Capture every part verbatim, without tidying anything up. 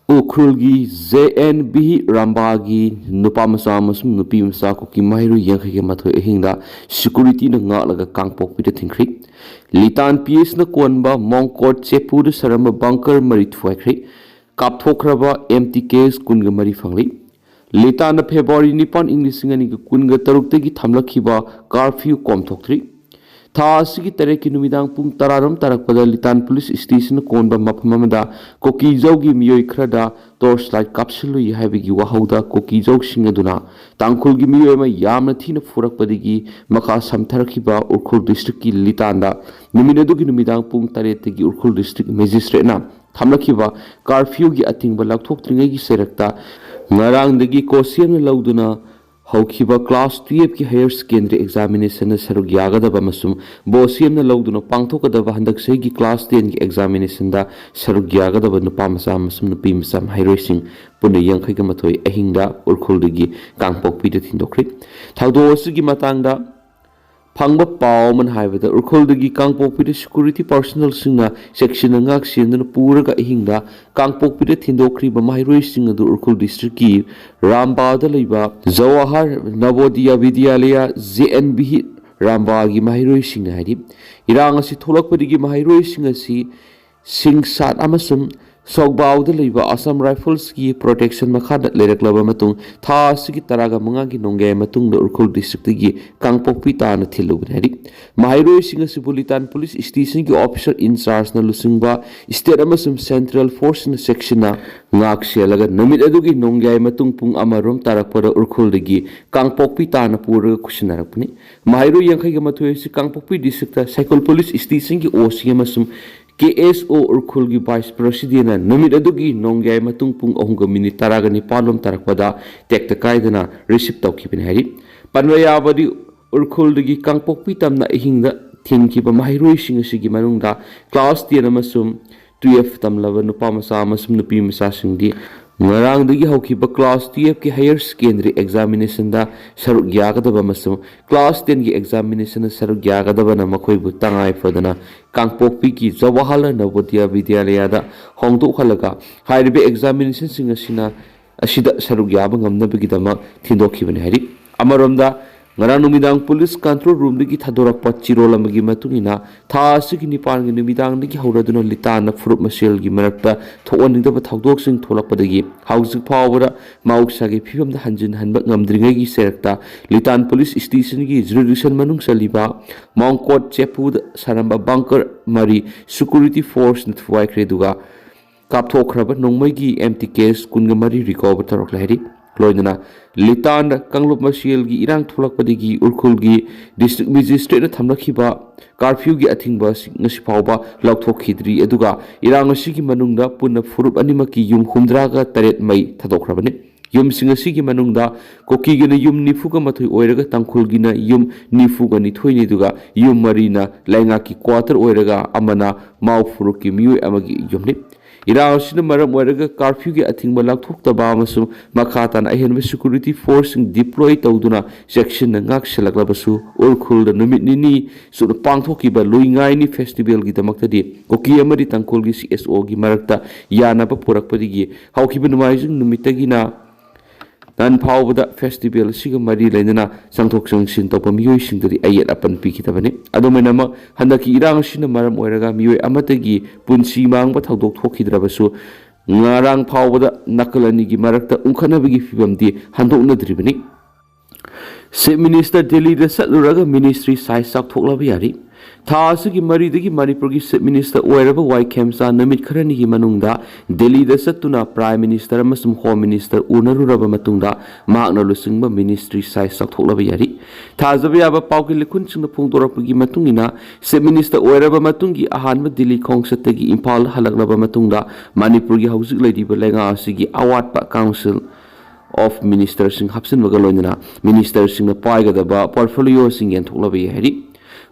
ꯎꯈ꯭ꯔꯨꯜꯒꯤ J and B ꯔꯥꯝꯕꯥꯒꯤ ꯅꯨꯄꯥ ꯃꯆꯥ ꯑꯃꯁꯨꯡ ꯅꯨꯄꯤ ꯃꯆꯥ ꯀꯨꯀꯤ ꯃꯍꯩꯔꯣꯏ ꯌꯥꯡꯈꯩꯒ ꯃꯥꯊꯣꯏ ꯑꯍꯤꯡꯗ ꯁꯦꯀ꯭ꯌꯨꯔꯤꯇꯤꯅ ꯉꯥꯛꯂꯒ ꯀꯥꯡꯄꯣꯛꯄꯤꯗ ꯊꯤꯟꯈ꯭ꯔꯤ꯫ ꯂꯤꯇꯥꯟ ꯄꯤ ꯑꯦꯁꯅ ꯀꯣꯟꯕ ꯃꯣꯡꯀꯣꯠ ꯆꯦꯄꯨꯗ ꯁꯥꯔꯝꯕ ꯕꯪꯀꯔ ꯃꯔꯤ ꯊꯨꯒꯥꯏꯈ꯭ꯔꯤ꯫ ꯀꯥꯞꯊꯣꯛꯈ꯭ꯔꯕ ꯑꯦꯝ ꯇꯤ ꯀꯦꯁ ꯀꯨꯟꯒ ꯃꯔꯤ ꯐꯪꯂꯤ꯫ ꯂꯤꯇꯥꯟꯗ ꯐꯦꯕ꯭ꯔꯨꯋꯥꯔꯤ ꯅꯤꯄꯥꯟ, ꯏꯪ ꯂꯤꯁꯤꯡ ꯑꯅꯤꯒ ꯀꯨꯟꯒ ꯇꯔꯨꯛꯇꯒꯤ ꯊꯝꯂꯛꯈꯤꯕ ꯀꯥꯔꯐ꯭ꯌꯨ ꯀꯣꯝꯊꯣꯛꯇ꯭ꯔꯤ꯫ ꯊꯥ ꯑꯁꯤꯒꯤ ꯇꯔꯦꯠꯀꯤ ꯅꯨꯃꯤꯗꯥꯡ ꯄꯨꯡ ꯇꯔꯥꯔꯣꯝ ꯇꯥꯔꯛꯄꯗ ꯂꯤꯇꯥꯟ ꯄꯨꯂꯤꯁ ꯁ꯭ꯇꯦꯁꯟꯅ ꯀꯣꯟꯕ ꯃꯐꯝ ꯑꯃꯗ ꯀꯨꯀꯤꯖꯧꯒꯤ ꯃꯤꯑꯣꯏ ꯈꯔꯗ ꯇꯣꯔꯆ ꯂꯥꯏꯠ ꯀꯥꯞꯁꯤꯜꯂꯨꯏ ꯍꯥꯏꯕꯒꯤ ꯋꯥꯍꯧꯗ ꯀꯨꯀꯤꯖꯧꯁꯤꯡ ꯑꯗꯨꯅ ꯇꯥꯡꯈꯨꯜꯒꯤ ꯃꯤꯑꯣꯏ ꯑꯃ ꯌꯥꯝꯅ ꯊꯤꯅ ꯐꯨꯔꯛꯄꯗꯒꯤ ꯃꯈꯥ ꯁꯝꯊꯔꯛꯈꯤꯕ ꯎꯈ꯭ꯔꯨꯜ ꯗꯤꯁꯇ꯭ꯔꯤꯛꯀꯤ ꯂꯤꯇꯥꯟꯗ ꯅꯨꯃꯤꯠ ꯑꯗꯨꯒꯤ ꯅꯨꯃꯤꯗꯥꯡ ꯄꯨꯡ ꯇꯔꯦꯠꯇꯒꯤ ꯎꯈ꯭ꯔꯨꯜ ꯗꯤꯁꯇ꯭ꯔꯤꯛ ꯃꯦꯖꯤꯁꯇ꯭ꯔꯦꯠꯅ ꯊꯝꯂꯛꯈꯤꯕ ꯀꯥꯔꯐ꯭ꯌꯨꯒꯤ ꯑꯊꯤꯡꯕ ꯂꯧꯊꯣꯛꯇ꯭ꯔꯤꯉꯩꯒꯤ ꯆꯩꯔꯛꯇ ꯉꯔꯥꯡꯗꯒꯤ ꯀꯣ ꯁꯦꯝꯅ ꯂꯧꯗꯨꯅ ꯍꯧꯈꯤꯕ ꯀ꯭ꯂꯥꯁ ꯇꯨꯌꯦꯜꯐꯀꯤ ꯍꯥꯌꯔ ꯁꯦꯀꯦꯟꯗꯔꯤ ꯑꯦꯛꯖꯥꯃꯤꯅꯦꯁꯟꯗ ꯁꯔꯨꯛ ꯌꯥꯒꯗꯕ ꯑꯃꯁꯨꯡ ꯕꯣ ꯁꯦꯝꯅ ꯂꯧꯗꯨꯅ ꯄꯥꯡꯊꯣꯛꯀꯗꯕ ꯍꯟꯗꯛ ꯆꯍꯤꯒꯤ ꯀ꯭ꯂꯥꯁ ꯇꯦꯟꯒꯤ ꯑꯦꯛꯖꯥꯃꯤꯅꯦꯁꯟꯗ ꯁꯔꯨꯛ ꯌꯥꯒꯗꯕ ꯅꯨꯄꯥ ꯃꯆꯥ ꯑꯃꯁꯨꯡ ꯅꯨꯄꯤ ꯃꯆꯥ ꯃꯍꯩꯔꯣꯏꯁꯤꯡ ꯄꯨꯟꯅ ꯌꯥꯡꯈꯩꯒ ꯃꯥꯊꯣꯏ ꯑꯍꯤꯡꯗ ꯎꯈ꯭ꯔꯨꯜꯗꯒꯤ ꯀꯥꯡꯄꯣꯛꯄꯤꯗ ꯊꯤꯟꯗꯣꯛꯈ꯭ꯔꯤ꯫ ꯊꯧꯗꯣꯛ ꯑꯁꯤꯒꯤ ꯃꯇꯥꯡꯗ ꯐꯪꯕ ꯄꯥꯎ ꯑꯃꯅ ꯍꯥꯏꯕꯗ, ꯎꯈ꯭ꯔꯨꯜꯗꯒꯤ ꯀꯥꯡꯄꯣꯛꯄꯤꯗ ꯁꯦꯀ꯭ꯌꯨꯔꯤꯇꯤ ꯄꯥꯔꯁꯣꯅꯦꯜꯁꯤꯡꯅ ꯆꯦꯛꯁꯤꯟꯅ ꯉꯥꯛ ꯁꯦꯟꯗꯨꯅ ꯄꯨꯔꯒ ꯑꯍꯤꯡꯗ ꯀꯥꯡꯄꯣꯛꯄꯤꯗ ꯊꯤꯟꯗꯣꯛꯈ꯭ꯔꯤꯕ ꯃꯍꯩꯔꯣꯏꯁꯤꯡ ꯑꯗꯨ ꯎꯈ꯭ꯔꯨꯜ ꯗꯤꯁꯇ꯭ꯔꯤꯛꯀꯤ ꯔꯥꯝꯕꯥꯗ ꯂꯩꯕ ꯖꯋꯥꯍꯔ ꯅꯕꯣꯗꯤꯌꯥ ꯕꯤꯗ꯭ꯌꯥꯂꯌꯥ, ꯖꯦ ꯑꯦꯟ ꯕꯤ ꯔꯥꯝꯕꯥꯒꯤ ꯃꯍꯩꯔꯣꯏꯁꯤꯡꯅ ꯍꯥꯏꯔꯤ꯫ ꯏꯔꯥꯡ ꯑꯁꯤ ꯊꯣꯛꯂꯛꯄꯗꯒꯤ ꯃꯍꯩꯔꯣꯏꯁꯤꯡ ꯑꯁꯤ ꯁꯤꯡꯁꯥꯠ ꯑꯃꯁꯨꯡ ꯁꯣꯒꯕꯥꯎꯗ ꯂꯩꯕ ꯑꯁꯥꯝ ꯔꯥꯏꯐꯜꯁꯀꯤ ꯄ꯭ꯔꯣꯇꯦꯛꯁꯟ ꯃꯈꯥꯗ ꯂꯩꯔꯛꯂꯕ ꯃꯇꯨꯡ, ꯊꯥ ꯑꯁꯤꯒꯤ ꯇꯔꯥꯒ ꯃꯉꯥꯒꯤ ꯅꯣꯡꯌꯥꯏ ꯃꯇꯨꯡꯗ ꯎꯈ꯭ꯔꯨꯜ ꯗꯤꯁꯇ꯭ꯔꯤꯛꯇꯒꯤ ꯀꯥꯡꯄꯣꯛꯄꯤ ꯇꯥꯟꯅ ꯊꯤꯜꯂꯨꯕꯅꯤ ꯍꯥꯏꯔꯤ꯫ ꯃꯍꯩꯔꯣꯏꯁꯤꯡ ꯑꯁꯤꯕꯨ ꯂꯤꯇꯥꯟ ꯄꯨꯂꯤꯁ ꯁ꯭ꯇꯦꯁꯟꯒꯤ ꯑꯣꯐꯤꯁꯔ ꯏꯟꯆꯥꯔꯖꯅ ꯂꯨꯆꯤꯡꯕ ꯁ꯭ꯇꯦꯠ ꯑꯃꯁꯨꯡ ꯁꯦꯟꯇ꯭ꯔꯦꯜ ꯐꯣꯔꯁꯅ ꯆꯦꯛꯁꯤꯟꯅ ꯉꯥꯛ ꯁꯦꯜꯂꯒ ꯅꯨꯃꯤꯠ ꯑꯗꯨꯒꯤ ꯅꯣꯡꯌꯥꯏ ꯃꯇꯨꯡ ꯄꯨꯡ ꯑꯃꯔꯣꯝ ꯇꯥꯔꯛꯄꯗ ꯎꯈ꯭ꯔꯨꯜꯗꯒꯤ ꯀꯥꯡꯄꯣꯛꯄꯤ ꯇꯥꯟꯅ ꯄꯨꯔꯒ ꯈꯨꯠꯁꯤꯟꯅꯔꯛꯄꯅꯤ꯫ ꯃꯍꯩꯔꯣꯏ ꯌꯥꯡꯈꯩꯒ ꯃꯥꯊꯣꯏ ꯑꯁꯤ ꯀꯥꯡꯄꯣꯛꯄꯤ ꯗꯤꯁꯇ꯭ꯔꯤꯛꯇ ꯁꯥꯏꯀꯜ ꯄꯨꯂꯤꯁ ꯁ꯭ꯇꯦꯁꯟꯒꯤ ꯑꯣ ꯁꯤ ꯑꯃꯁꯨꯡ ꯀꯦ ꯑꯦꯁ ꯑꯣ ꯎꯈ꯭ꯔꯨꯜꯒꯤ ꯚꯥꯏꯁ ꯄ꯭ꯔꯁꯤꯗꯦꯟꯅ ꯅꯨꯃꯤꯠ ꯑꯗꯨꯒꯤ ꯅꯣꯡꯌꯥꯏ ꯃꯇꯨꯡ ꯄꯨꯡ ꯑꯍꯨꯝꯒ ꯃꯤꯅꯤꯠ ꯇꯔꯥꯒ ꯅꯤꯄꯥꯜ ꯂꯣꯝ ꯇꯥꯔꯛꯄꯗ ꯇꯦꯛꯇ ꯀꯥꯏꯗꯅ ꯔꯤꯁꯤꯞ ꯇꯧꯈꯤꯕꯅꯤ ꯍꯥꯏꯔꯤ꯫ ꯄꯟꯕ ꯌꯥꯕꯗꯤ, ꯎꯈ꯭ꯔꯨꯜꯗꯒꯤ ꯀꯥꯡꯄꯣꯛꯄꯤ ꯇꯝꯅ ꯑꯍꯤꯡꯗ ꯊꯤꯟꯈꯤꯕ ꯃꯍꯩꯔꯣꯏꯁꯤꯡ ꯑꯁꯤꯒꯤ ꯃꯅꯨꯡꯗ ꯀ꯭ꯂꯥꯁ ꯇꯦꯟ ꯑꯃꯁꯨꯡ ꯇꯨꯌꯦꯜꯐ ꯇꯝꯂꯕ ꯅꯨꯄꯥ ꯃꯆꯥ ꯑꯃꯁꯨꯡ ꯅꯨꯄꯤ ꯃꯆꯥꯁꯤꯡꯗꯤ ꯉꯔꯥꯡꯗꯒꯤ ꯍꯧꯈꯤꯕ class twelve ꯀꯤ higher secondary examination ꯗ ꯁꯔꯨꯛ ꯌꯥꯒꯗꯕ ꯑꯃꯁꯨꯡ class ten ꯒꯤ examination ꯗ ꯁꯔꯨꯛ ꯌꯥꯒꯗꯕꯅ ꯃꯈꯣꯏꯕꯨ ꯇꯉꯥꯏ ꯐꯗꯅ ꯀꯥꯡꯄꯣꯛꯄꯤꯒꯤ ꯖꯋꯥꯍꯔꯂꯥꯜ ꯅꯕꯣꯗꯤꯌꯥ ꯕꯤꯗ꯭ꯌꯥꯂꯌꯥꯗ ꯍꯣꯡꯗꯣꯛꯍꯜꯂꯒ ꯍꯥꯏꯔꯤꯕ examination ꯁꯤꯡ ꯑꯁꯤꯅ, ꯑꯁꯤꯗ ꯁꯔꯨꯛ ꯌꯥꯕ ꯉꯝꯅꯕꯒꯤꯗꯃꯛ ꯊꯤꯟꯗꯣꯛꯈꯤꯕꯅꯤ ꯍꯥꯏꯔꯤ꯫ ꯑꯃꯔꯣꯝꯗ, ꯉꯔꯥꯡ ꯅꯨꯃꯤꯗꯥꯡ police control room ꯗꯒꯤ ꯊꯥꯗꯣꯔꯛꯄ ꯆꯤꯔꯣꯜ ꯑꯃꯒꯤ ꯃꯇꯨꯡ ꯏꯟꯅ, ꯊꯥ ꯑꯁꯤꯒꯤ ꯅꯤꯄꯥꯟꯒꯤ ꯅꯨꯃꯤꯗꯥꯡꯗꯒꯤ ꯍꯧꯔꯗꯨꯅ ꯂꯤꯇꯥꯟꯗ ꯐꯨꯔꯨꯞ ꯃꯁꯦꯜꯒꯤ ꯃꯔꯛꯇ ꯊꯣꯛꯍꯟꯅꯤꯡꯗꯕ ꯊꯧꯗꯣꯛꯁꯤꯡ ꯊꯣꯛꯂꯛꯄꯗꯒꯤ ꯍꯧꯖꯤꯛ ꯐꯥꯎꯕꯗ ꯃꯍꯧꯁꯥꯒꯤ ꯐꯤꯕꯝꯗ ꯍꯟꯖꯤꯟꯍꯟꯕ ꯉꯝꯗ꯭ꯔꯤꯉꯩꯒꯤ ꯆꯩꯔꯛꯇ ꯂꯤꯇꯥꯟ police station ꯒꯤ jurisdiction ꯃꯅꯨꯡ ꯆꯜꯂꯤꯕ ꯃꯥꯎꯟꯀꯣꯠ ꯆꯦꯄꯨꯗ ꯁꯥꯔꯝꯕ bunker ꯃꯔꯤ security force ꯅ ꯊꯨꯒꯥꯏꯈ꯭ꯔꯦ, ꯑꯗꯨꯒ ꯀꯥꯞꯊꯣꯛꯈ꯭ꯔꯕ ꯅꯣꯡꯃꯩꯒꯤ empty case ꯀꯨꯟꯒ ꯃꯔꯤ recover ꯇꯧꯔꯛꯂꯦ ꯍꯥꯏꯔꯤ꯫ ꯂꯣꯏꯅꯅ ꯂꯤꯇꯥꯟꯗ ꯀꯥꯡꯂꯨꯞ ꯃꯁꯦꯜꯒꯤ ꯏꯔꯥꯡ ꯊꯣꯛꯂꯛꯄꯗꯒꯤ ꯎꯔꯈꯨꯜꯒꯤ district magistrate ꯅ ꯊꯝꯂꯛꯈꯤꯕ curfew ꯒꯤ ꯑꯊꯤꯡꯕ ꯑꯁꯤ ꯉꯁꯤ ꯐꯥꯎꯕ ꯂꯧꯊꯣꯛꯈꯤꯗ꯭ꯔꯤ, ꯑꯗꯨꯒ ꯏꯔꯥꯡ ꯑꯁꯤꯒꯤ ꯃꯅꯨꯡꯗ ꯄꯨꯟꯅ ꯐꯨꯔꯨꯞ ꯑꯅꯤꯃꯛꯀꯤ ꯌꯨꯝ ꯍꯨꯝꯗ꯭ꯔꯥꯒ ꯇꯔꯦꯠ ꯃꯩ ꯊꯥꯗꯣꯛꯈ꯭ꯔꯕꯅꯤ꯫ ꯌꯨꯝꯁꯤꯡ ꯑꯁꯤꯒꯤ ꯃꯅꯨꯡꯗ ꯀꯨꯀꯤꯒꯤꯅ ꯌꯨꯝ ꯅꯤꯐꯨꯒ ꯃꯥꯊꯣꯏ ꯑꯣꯏꯔꯒ ꯇꯥꯡꯈꯨꯜꯒꯤꯅ ꯌꯨꯝ ꯅꯤꯐꯨꯒ ꯅꯤꯊꯣꯏꯅꯤ, ꯑꯗꯨꯒ ꯌꯨꯝ ꯃꯔꯤꯅ ꯂꯩꯉꯥꯛꯀꯤ quarter ꯑꯣꯏꯔꯒ ꯑꯃꯅ ꯃꯥꯎ ꯐꯨꯔꯨꯞꯀꯤ ꯃꯤꯑꯣꯏ ꯑꯃꯒꯤ ꯌꯨꯝꯅꯤ꯫ ꯏꯔꯥꯡ ꯑꯁꯤꯅ ꯃꯔꯝ ꯑꯣꯏꯔꯒ curfew ꯒꯤ ꯑꯊꯤꯡꯕ ꯂꯧꯊꯣꯛꯇꯕ ꯑꯃꯁꯨꯡ ꯃꯈꯥ ꯇꯥꯅ ꯑꯍꯦꯟꯕ security force ꯁꯤꯡ deploy ꯇꯧꯗꯨꯅ ꯆꯦꯛꯁꯤꯟꯅ ꯉꯥꯛꯁꯦꯜꯂꯛꯂꯕꯁꯨ, ꯎꯔꯈꯨꯜꯗ ꯅꯨꯃꯤꯠ ꯅꯤꯅꯤ ꯆꯨꯞꯅ ꯄꯥꯡꯊꯣꯛꯈꯤꯕ ꯂꯨꯏꯉꯥꯏꯅꯤ festival ꯒꯤꯗꯃꯛꯇꯗꯤ ꯀꯨꯀꯤ ꯑꯃꯗꯤ ꯇꯥꯡꯈꯨꯜꯒꯤ C S O ꯒꯤ ꯃꯔꯛꯇ ꯌꯥꯅꯕ ꯄꯨꯔꯛꯄꯗꯒꯤ ꯍꯧꯈꯤꯕ ꯅꯣꯡꯃꯥꯏꯖꯤꯡ ꯅꯨꯃꯤꯠꯇꯒꯤꯅ ꯅꯍꯥꯟ ꯐꯥꯎꯕꯗ festival ꯑꯁꯤꯒ ꯃꯔꯤ ꯂꯩꯅꯅ ꯆꯪꯊꯣꯛ ꯆꯪꯁꯤꯟ ꯇꯧꯕ ꯃꯤꯑꯣꯏꯁꯤꯡꯗꯗꯤ ꯑꯌꯦꯠ ꯑꯄꯟ ꯄꯤꯈꯤꯗꯕꯅꯤ꯫ ꯑꯗꯨꯃꯥꯏꯅꯃꯛ, ꯍꯟꯗꯛꯀꯤ ꯏꯔꯥꯡ ꯑꯁꯤꯅ ꯃꯔꯝ ꯑꯣꯏꯔꯒ ꯃꯤꯑꯣꯏ ꯑꯃꯠꯇꯒꯤ ꯄꯨꯟꯁꯤ ꯃꯥꯡꯕ ꯊꯧꯗꯣꯛ ꯊꯣꯛꯈꯤꯗ꯭ꯔꯕꯁꯨ, ꯉꯔꯥꯡ ꯐꯥꯎꯕꯗ ꯅꯥꯀꯜ ꯑꯅꯤꯒꯤ ꯃꯔꯛꯇ ꯎꯪꯈꯠꯅꯕꯒꯤ ꯐꯤꯕꯝꯗꯤ ꯍꯟꯗꯣꯛꯅꯗ꯭ꯔꯤꯕꯅꯤ꯫ Chief Minister ꯗꯤꯜꯂꯤꯗ ꯆꯠꯂꯨꯔꯒ ministry size ꯆꯥꯎꯊꯣꯛꯂꯕ ꯌꯥꯔꯤ꯫ ꯊꯥ ꯑꯁꯤꯒꯤ ꯃꯔꯤꯗꯒꯤ ꯃꯅꯤꯄꯨꯔꯒꯤ Chief Minister ꯑꯣꯏꯔꯕ ꯋꯥꯏ ꯈꯦꯝꯆꯥꯟ ꯅꯨꯃꯤꯠ ꯈꯔꯅꯤꯒꯤ ꯃꯅꯨꯡꯗ ꯗꯤꯜꯂꯤꯗ ꯆꯠꯇꯨꯅ Prime Minister ꯑꯃꯁꯨꯡ Home Minister ꯎꯅꯔꯨꯔꯕ ꯃꯇꯨꯡꯗ ꯃꯍꯥꯛꯅ ꯂꯨꯆꯤꯡꯕ ministry size ꯆꯥꯎꯊꯣꯛꯂꯕ ꯌꯥꯔꯤ꯫ ꯊꯥꯖꯕ ꯌꯥꯕ ꯄꯥꯎꯒꯤ ꯂꯤꯈꯨꯟꯁꯤꯡꯅ ꯐꯣꯡꯗꯣꯔꯛꯄꯒꯤ ꯃꯇꯨꯡ ꯏꯟꯅ, Chief Minister ꯑꯣꯏꯔꯕ ꯃꯇꯨꯡꯒꯤ ꯑꯍꯥꯟꯕ ꯗꯤꯜꯂꯤ ꯈꯣꯡꯆꯠꯇꯒꯤ ꯏꯝꯐꯥꯜ ꯍꯜꯂꯛꯂꯕ ꯃꯇꯨꯡꯗ ꯃꯅꯤꯄꯨꯔꯒꯤ ꯍꯧꯖꯤꯛ ꯂꯩꯔꯤꯕ ꯂꯩꯉꯥꯛ ꯑꯁꯤꯒꯤ ꯑꯋꯥꯠꯄ Council of Minister ꯁꯤꯡ ꯍꯥꯞꯆꯤꯟꯕꯒ ꯂꯣꯏꯅꯅ Minister ꯁꯤꯡꯅ ꯄꯥꯏꯒꯗꯕ portfolio ꯁꯤꯡ ꯌꯦꯟꯊꯣꯛꯂꯕ ꯌꯥꯏ ꯍꯥꯏꯔꯤ꯫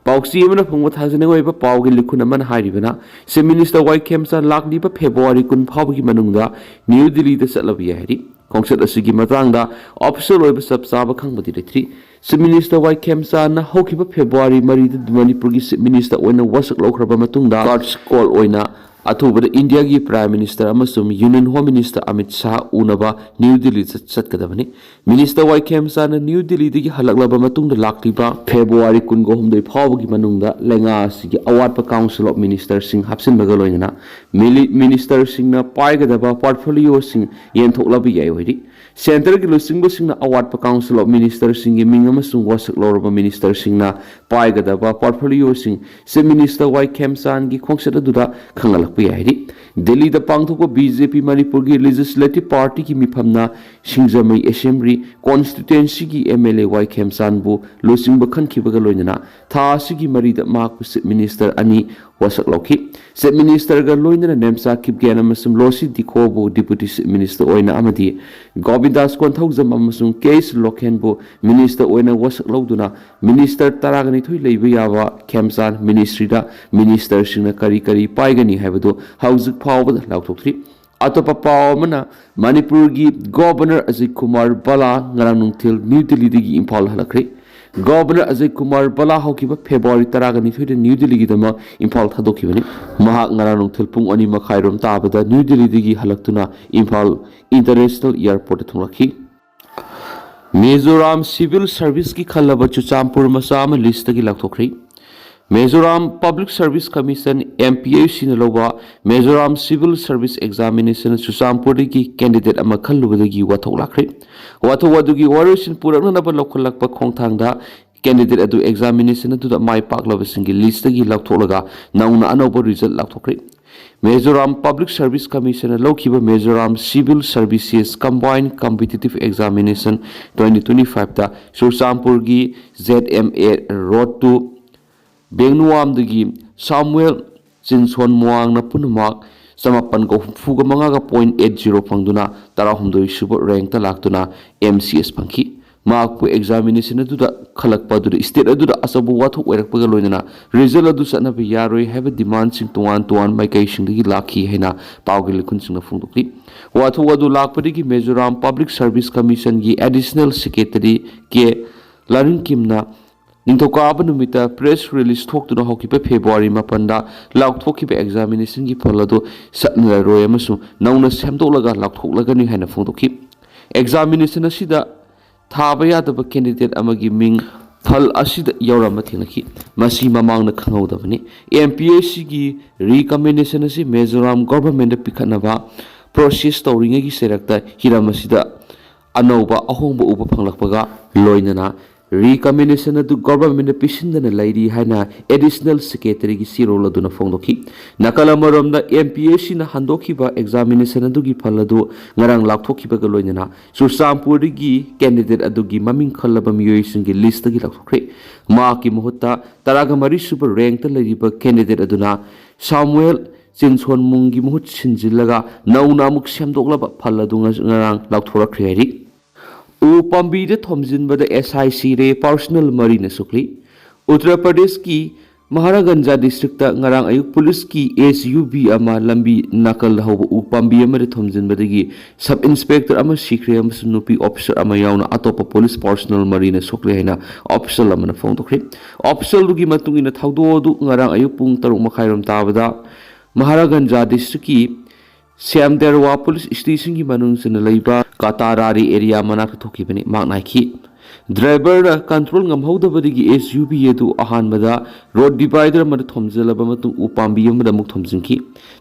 ꯄꯥꯎꯆꯦ ꯑꯃꯅ ꯐꯪꯕ ꯊꯥꯖꯅꯤꯡꯉꯥꯏ ꯑꯣꯏꯕ ꯄꯥꯎꯒꯤ ꯂꯤꯈꯨꯟ ꯑꯃꯅ ꯍꯥꯏꯔꯤꯕꯅ, Chief Minister ꯋꯥꯏ ꯈꯦꯝꯆꯥꯟ ꯂꯥꯛꯂꯤꯕ February ꯀꯨꯟ ꯐꯥꯎꯕꯒꯤ ꯃꯅꯨꯡꯗ ꯅ꯭ꯌꯨ ꯗꯤꯜꯂꯤꯗ ꯆꯠꯂꯕ ꯌꯥꯏ ꯍꯥꯏꯔꯤ꯫ ꯈꯣꯡꯆꯠ ꯑꯁꯤꯒꯤ ꯃꯇꯥꯡꯗ official ꯑꯣꯏꯕ ꯆꯞ ꯆꯥꯕ ꯈꯪꯕꯗꯤ ꯂꯩꯇ꯭ꯔꯤ꯫ Chief Minister ꯋꯥꯏ ꯈꯦꯝꯆꯥꯟꯅ ꯍꯧꯈꯤꯕ February ꯃꯔꯤꯗ ꯃꯅꯤꯄꯨꯔꯒꯤ Chief Minister ꯑꯣꯏꯅ ꯋꯥꯁꯛ ꯂꯧꯈ꯭ꯔꯕ ꯃꯇꯨꯡꯗ God's call ꯑꯣꯏꯅ ꯑꯊꯨꯕꯗ ꯏꯟꯗꯤꯌꯥꯒꯤ Prime Minister ꯑꯃꯁꯨꯡ Union Home Minister Amit Shah ꯎꯅꯕ ꯅ꯭ꯌꯨ ꯗꯤꯜꯂꯤ ꯆꯠ-, ꯆꯠꯀꯗꯕꯅꯤ꯫ Minister ꯋꯥꯏ ꯈꯦꯝꯆꯥꯟꯅ ꯅ꯭ꯌꯨ ꯗꯤꯜꯂꯤꯗꯒꯤ ꯍꯜꯂꯛꯂꯕ ꯃꯇꯨꯡꯗ ꯂꯥꯛꯂꯤꯕ February ꯀꯨꯟꯍꯨꯝꯗꯣꯏ ꯐꯥꯎꯕꯒꯤ ꯃꯅꯨꯡꯗ ꯂꯩꯉꯥꯛ ꯑꯁꯤꯒꯤ ꯑꯋꯥꯠꯄ Council of Ministerꯁꯤꯡ ꯍꯥꯞꯆꯤꯟꯕꯒ ꯂꯣꯏꯅꯅ ꯃꯤꯂꯤ-, Ministerꯁꯤꯡꯅ ꯄꯥꯏꯒꯗꯕ portfolioꯁꯤꯡ ꯌꯦꯟꯊꯣꯛꯂꯕ ꯌꯥꯏ ꯑꯣꯏꯔꯤ꯫ Centreꯒꯤ ꯂꯨꯆꯤꯡꯕꯁꯤꯡꯅ ꯑꯋꯥꯠꯄ Council of Ministerꯁꯤꯡꯒꯤ ꯃꯤꯡ ꯑꯃꯁꯨꯡ ꯋꯥꯁꯛ ꯂꯧꯔꯕ Ministerꯁꯤꯡꯅ ꯄꯥꯏꯒꯗꯕ portfolioꯁꯤꯡ Chief Minister ꯋꯥꯏ ꯈꯦꯝꯆꯥꯟꯒꯤ ꯈꯣꯡꯆꯠ ꯑꯗꯨꯗ ꯈꯪꯍꯜꯂꯛꯄ ꯌꯥꯏ ꯍꯥꯏꯔꯤ꯫ ꯗꯤꯜꯂꯤꯗ ꯄꯥꯡꯊꯣꯛꯄ BJP ꯃꯅꯤꯄꯨꯔꯒꯤ Legislative Partyꯒꯤ ꯃꯤꯐꯝꯅ ꯁꯤꯡꯖꯃꯩ Assembly Constituencyꯒꯤ MLA ꯋꯥꯏ ꯈꯦꯝꯆꯥꯟꯕꯨ ꯂꯨꯆꯤꯡꯕ ꯈꯟꯈꯤꯕꯒ ꯂꯣꯏꯅꯅ ꯊꯥ ꯑꯁꯤꯒꯤ ꯃꯔꯤꯗ ꯃꯍꯥꯛꯄꯨ Chief Minister ꯑꯅꯤ ꯋꯥꯁꯛ ꯂꯧꯈꯤ꯫ Chief Ministerꯒ ꯂꯣꯏꯅꯅ ꯅꯦꯝꯆꯥ ꯀꯤꯞꯒꯦꯟ ꯑꯃꯁꯨꯡ ꯂꯣꯁꯤ ꯗꯤꯈꯣꯕꯨ Deputy Chief Minister ꯑꯣꯏꯅ ꯑꯃꯗꯤ ꯒꯣꯕꯤꯟꯗꯥꯁ ꯀꯣꯟꯊꯧꯖꯝ ꯑꯃꯁꯨꯡ ꯀꯦ ꯑꯦꯁ ꯂꯣꯈꯦꯟꯕꯨ Minister ꯑꯣꯏꯅ ꯋꯥꯁꯛ ꯂꯧꯗꯨꯅ Minister ꯇꯔꯥꯒ ꯅꯤꯊꯣꯏ ꯂꯩꯕ ꯌꯥꯕ ꯈꯦꯝꯆꯥꯟ Ministryꯗ Ministerꯁꯤꯡꯅ ꯀꯔꯤ ꯀꯔꯤ ꯄꯥꯏꯒꯅꯤ ꯍꯥꯏꯕꯗꯨ ꯍꯧꯖꯤꯛ ꯐꯥꯎꯕꯗ ꯂꯥꯎꯊꯣꯛꯇ꯭ꯔꯤ꯫ ꯑꯇꯣꯞꯄ ꯄꯥꯎ ꯑꯃꯅ, ꯃꯅꯤꯄꯨꯔꯒꯤ Governor ꯑꯖꯌ ꯀꯨꯃꯥꯔ ꯚꯜꯂꯥ ꯉꯔꯥꯡ ꯅꯨꯡꯊꯤꯜ ꯅ꯭ꯌꯨ ꯗꯤꯜꯂꯤꯗꯒꯤ ꯏꯝꯐꯥꯜ ꯍꯜꯂꯛꯈ꯭ꯔꯦ꯫ Governor ꯑꯖꯌ ꯀꯨꯃꯥꯔ ꯚꯜꯂꯥ ꯍꯧꯈꯤꯕ February ꯇꯔꯥꯒ ꯅꯤꯊꯣꯏꯗ ꯅ꯭ꯌꯨ ꯗꯤꯜꯂꯤꯒꯤꯗꯃꯛ ꯏꯝꯐꯥꯜ ꯊꯥꯗꯣꯛꯈꯤꯕꯅꯤ꯫ ꯃꯍꯥꯛ ꯉꯔꯥꯡ ꯅꯨꯡꯊꯤꯜ ꯄꯨꯡ ꯑꯅꯤ ꯃꯈꯥꯏꯔꯣꯝ ꯇꯥꯕꯗ ꯅ꯭ꯌꯨ ꯗꯤꯜꯂꯤꯗꯒꯤ ꯍꯜꯂꯛꯇꯨꯅ ꯏꯝꯐꯥꯜ International Airportꯇ ꯊꯨꯡꯂꯛꯈꯤ꯫ ꯃꯤꯖꯣꯔꯥꯝ Civil Serviceꯀꯤ ꯈꯜꯂꯕ ꯆꯨꯔꯆꯥꯟꯄꯨꯔ ꯃꯆꯥ ꯑꯃ listꯇꯒꯤ ꯂꯧꯊꯣꯛꯈ꯭ꯔꯦ꯫ ꯃꯤꯖꯣꯔꯥꯝ Public Service Commission, MPSCꯅ ꯂꯧꯕ Mizoram Civil Service Examination ꯆꯨꯔꯆꯥꯟꯄꯨꯔꯗꯒꯤ candidate ꯑꯃ ꯈꯜꯂꯨꯕꯗꯒꯤ ꯋꯥꯊꯣꯛ ꯂꯥꯛꯈ꯭ꯔꯦ꯫ ꯋꯥꯊꯣꯛ ꯑꯗꯨꯒꯤ ꯋꯥꯔꯣꯏꯁꯤꯟ ꯄꯨꯔꯛꯅꯅꯕ ꯂꯧꯈꯠꯂꯛꯄ ꯈꯣꯡꯊꯥꯡꯗ candidate ꯑꯗꯨ examination ꯑꯗꯨꯗ ꯃꯥꯏ ꯄꯥꯛꯂꯕꯁꯤꯡꯒꯤ listꯇꯒꯤ ꯂꯧꯊꯣꯛꯂꯒ ꯅꯧꯅ ꯑꯅꯧꯕ result ꯂꯥꯎꯊꯣꯛꯈ꯭ꯔꯦ꯫ ꯃꯤꯖꯣꯔꯥꯝ Public Service Commissionꯅ ꯂꯧꯈꯤꯕ Mizoram Civil Services Combined Competitive Examination twenty twenty fiveꯇ ꯆꯨꯔꯆꯥꯟꯄꯨꯔꯒꯤ ZMA Road to ꯕꯦꯡꯅꯨꯋꯥꯝꯗꯒꯤ ꯁꯥꯃꯨꯑꯦꯜ ꯆꯤꯟꯁꯣꯟ ꯃꯣꯋꯥꯡꯅ ꯄꯨꯟꯅ mark ꯆꯃꯥꯄꯟꯒ ꯍꯨꯝꯐꯨꯒ ꯃꯉꯥꯒ point eight zero ꯐꯪꯗꯨꯅ ꯇꯔꯥꯍꯨꯝꯗꯣꯏ ꯁꯨꯕ rankꯇ ꯂꯥꯛꯇꯨꯅ MCS ꯐꯪꯈꯤ꯫ ꯃꯍꯥꯛꯄꯨ ꯑꯦꯛꯖꯥꯃꯤꯅꯦꯁꯟ ꯑꯗꯨꯗ ꯈꯜꯂꯛꯄ ꯑꯗꯨꯗ ꯁ꯭ꯇꯦꯠ ꯑꯗꯨꯗ ꯑꯆꯧꯕ ꯋꯥꯊꯣꯛ ꯑꯣꯏꯔꯛꯄꯒ ꯂꯣꯏꯅꯅ ꯔꯤꯖꯜ ꯑꯗꯨ ꯆꯠꯅꯕ ꯌꯥꯔꯣꯏ ꯍꯥꯏꯕ ꯗꯤꯃꯥꯟꯁꯤꯡ ꯇꯣꯉꯥꯟ ꯇꯣꯉꯥꯟꯕ ꯃꯥꯏꯀꯩꯁꯤꯡꯗꯒꯤ ꯂꯥꯛꯈꯤ ꯍꯥꯏꯅ ꯄꯥꯎꯒꯤ ꯂꯤꯈꯨꯟꯁꯤꯡꯅ ꯐꯣꯡꯗꯣꯛꯂꯤ꯫ ꯋꯥꯊꯣꯛ ꯑꯗꯨ ꯂꯥꯛꯄꯗꯒꯤ ꯃꯤꯖꯣꯔꯥꯝ ꯄꯕ꯭ꯂꯤꯛ ꯁꯔꯚꯤꯁ ꯀꯃꯤꯁꯟꯒꯤ ꯑꯦꯗꯤꯁꯅꯦꯜ ꯁꯦꯀ꯭ꯔꯦꯇꯔꯤ ꯀꯦ ꯂꯥꯔꯤꯡꯀꯤꯝꯅ ꯅꯤꯡꯊꯧꯀꯥꯕ ꯅꯨꯃꯤꯠꯇ ꯄ꯭ꯔꯦꯁ ꯔꯤꯂꯤꯁ ꯊꯣꯛꯇꯨꯅ ꯍꯧꯈꯤꯕ ꯐꯦꯕ꯭ꯔꯨꯋꯥꯔꯤ ꯃꯥꯄꯟꯗ ꯂꯥꯎꯊꯣꯛꯈꯤꯕ ꯑꯦꯛꯖꯥꯃꯤꯅꯦꯁꯟꯒꯤ ꯐꯜ ꯑꯗꯨ ꯆꯠꯅꯔꯔꯣꯏ ꯑꯃꯁꯨꯡ ꯅꯧꯅ ꯁꯦꯝꯗꯣꯛꯂꯒ ꯂꯥꯎꯊꯣꯛꯂꯒꯅꯤ ꯍꯥꯏꯅ ꯐꯣꯡꯗꯣꯛꯈꯤ꯫ ꯑꯦꯛꯖꯥꯃꯤꯅꯦꯁꯟ ꯑꯁꯤꯗ ꯊꯥꯕ ꯌꯥꯗꯕ ꯀꯦꯟꯗꯤꯗꯦꯠ ꯑꯃꯒꯤ ꯃꯤꯡ ꯐꯜ ꯑꯁꯤꯗ ꯌꯥꯎꯔꯝꯕ ꯊꯦꯡꯅꯈꯤ꯫ ꯃꯁꯤ ꯃꯃꯥꯡꯗ ꯈꯪꯍꯧꯗꯕꯅꯤ꯫ ꯑꯦꯝ ꯄꯤ ꯑꯦꯁ ꯁꯤꯒꯤ ꯔꯤꯀꯃꯦꯟꯗꯦꯁꯟ ꯑꯁꯤ ꯃꯤꯖꯣꯔꯥꯝ ꯒꯣꯚꯔꯟꯃꯦꯟꯠꯇ ꯄꯤꯈꯠꯅꯕ ꯄ꯭ꯔꯣꯁꯦꯁ ꯇꯧꯔꯤꯉꯩꯒꯤ ꯆꯩꯔꯛꯇ ꯍꯤꯔꯝ ꯑꯁꯤꯗ ꯑꯅꯧꯕ ꯑꯍꯣꯡꯕ ꯎꯕ ꯐꯪꯂꯛꯄꯒ ꯂꯣꯏꯅꯅ ꯔꯤꯀꯃꯦꯟꯗꯦꯁꯟ ꯑꯗꯨ ꯒꯣꯚꯔꯟꯃꯦꯟꯠꯇ ꯄꯤꯁꯤꯟꯗꯅ ꯂꯩꯔꯤ ꯍꯥꯏꯅ ꯑꯦꯗꯤꯁꯅꯦꯜ ꯁꯦꯀ꯭ꯔꯦꯇꯔꯤꯒꯤ ꯆꯦꯔꯣꯜ ꯑꯗꯨꯅ ꯐꯣꯡꯗꯣꯛꯈꯤ꯫ ꯅꯥꯀꯜ ꯑꯃꯔꯣꯝꯗ, ꯑꯦꯝ ꯄꯤ ꯑꯦꯁ ꯁꯤꯅ ꯍꯟꯗꯣꯛꯈꯤꯕ ꯑꯦꯛꯖꯥꯃꯤꯅꯦꯁꯟ ꯑꯗꯨꯒꯤ ꯐꯜ ꯑꯗꯨ ꯉꯔꯥꯡ ꯂꯥꯎꯊꯣꯛꯈꯤꯕꯒ ꯂꯣꯏꯅꯅ ꯆꯨꯔꯆꯥꯟꯄꯨꯔꯗꯒꯤ ꯀꯦꯟꯗꯤꯗꯦꯠ ꯑꯗꯨꯒꯤ ꯃꯃꯤꯡ ꯈꯜꯂꯕ ꯃꯤꯑꯣꯏꯁꯤꯡꯒꯤ ꯂꯤꯁꯇꯒꯤ ꯂꯧꯊꯣꯛꯈ꯭ꯔꯦ꯫ ꯃꯍꯥꯛꯀꯤ ꯃꯍꯨꯠꯇ ꯇꯔꯥꯒ ꯃꯔꯤ ꯁꯨꯕ ꯔꯦꯡꯛꯇ ꯂꯩꯔꯤꯕ ꯀꯦꯟꯗꯤꯗꯦꯠ ꯑꯗꯨꯅ ꯁꯥꯃꯨꯑꯦꯜ ꯆꯤꯟꯁꯣꯟꯃꯨꯡꯒꯤ ꯃꯍꯨꯠ ꯁꯤꯟꯖꯤꯜꯂꯒ ꯅꯧꯅ ꯑꯃꯨꯛ ꯁꯦꯝꯗꯣꯛꯂꯕ ꯐꯜ ꯑꯗꯨ ꯉ-, ꯉꯔꯥꯡ ꯂꯥꯎꯊꯣꯔꯛꯈ꯭ꯔꯦ ꯍꯥꯏꯔꯤ꯫ ꯎ ꯄꯥꯝꯕꯤꯗ ꯊꯣꯝꯖꯤꯟꯕꯗ ꯑꯦꯁ ꯑꯥꯏ ꯁꯤꯔꯦ, ꯄꯥꯔꯁꯣꯅꯦꯜ ꯃꯔꯤꯅ ꯁꯣꯛꯂꯤ꯫ ꯎꯠꯇꯔ ꯄ꯭ꯔꯗꯦꯁꯀꯤ ꯃꯍꯥꯔꯥꯒꯟꯖ ꯗꯤꯁꯇ꯭ꯔꯤꯛꯇ ꯉꯔꯥꯡ ꯑꯌꯨꯛ ꯄꯨꯂꯤꯁꯀꯤ ꯑꯦꯁ ꯌꯨ ꯚꯤ ꯑꯃ ꯂꯝꯕꯤ ꯅꯥꯀꯜꯗ ꯍꯧꯕ ꯎ ꯄꯥꯝꯕꯤ ꯑꯃꯗ ꯊꯣꯝꯖꯤꯟꯕꯗꯒꯤ ꯁꯕ ꯏꯟꯁꯄꯦꯛꯇꯔ ꯑꯃ ꯁꯤꯈ꯭ꯔꯦ ꯑꯃꯁꯨꯡ ꯅꯨꯄꯤ ꯑꯣꯐꯤꯁꯥꯔ ꯑꯃ ꯌꯥꯎꯅ ꯑꯇꯣꯞꯄ ꯄꯨꯂꯤꯁ ꯄꯥꯔꯁꯣꯅꯦꯜ ꯃꯔꯤꯅ ꯁꯣꯛꯂꯦ ꯍꯥꯏꯅ ꯑꯣꯐꯤꯁꯤꯌꯦꯜ ꯑꯃꯅ ꯐꯣꯡꯗꯣꯛꯈ꯭ꯔꯦ꯫ ꯑꯣꯐꯤꯁꯤꯌꯦꯜꯗꯨꯒꯤ ꯃꯇꯨꯡ ꯏꯟꯅ, ꯊꯧꯗꯣꯛ ꯑꯗꯨ ꯉꯔꯥꯡ ꯑꯌꯨꯛ ꯄꯨꯡ ꯇꯔꯨꯛ ꯃꯈꯥꯏꯔꯣꯝ ꯇꯥꯕꯗ ꯃꯍꯥꯔꯥꯒꯟꯖ ꯗꯤꯁꯇ꯭ꯔꯤꯛꯀꯤ ꯁ꯭ꯌꯥꯝ ꯗꯦꯔꯋꯥ ꯄꯨꯂꯤꯁ ꯁ꯭ꯇꯦꯁꯟꯒꯤ ꯃꯅꯨꯡ ꯆꯟꯅ ꯂꯩꯕ ꯀꯥꯇꯥꯔꯥꯔꯤ ꯑꯦꯔꯤꯌꯥ ꯃꯅꯥꯛꯇ ꯊꯣꯛꯈꯤꯕꯅꯤ꯫ ꯃꯍꯥꯛꯅ ꯍꯥꯏꯈꯤ, ꯗ꯭ꯔꯥꯏꯚꯔꯅ ꯀꯟꯇ꯭ꯔꯣꯜ ꯉꯝꯍꯧꯗꯕꯗꯒꯤ ꯑꯦꯁ ꯌꯨ ꯚꯤ ꯑꯗꯨ ꯑꯍꯥꯟꯕꯗ ꯔꯣꯗ ꯗꯤꯚꯥꯏꯗꯔ ꯑꯃꯗ ꯊꯣꯝꯖꯤꯜꯂꯕ ꯃꯇꯨꯡ ꯎ ꯄꯥꯝꯕꯤ ꯑꯃꯗ ꯑꯃꯨꯛ ꯊꯣꯝꯖꯤꯟꯈꯤ꯫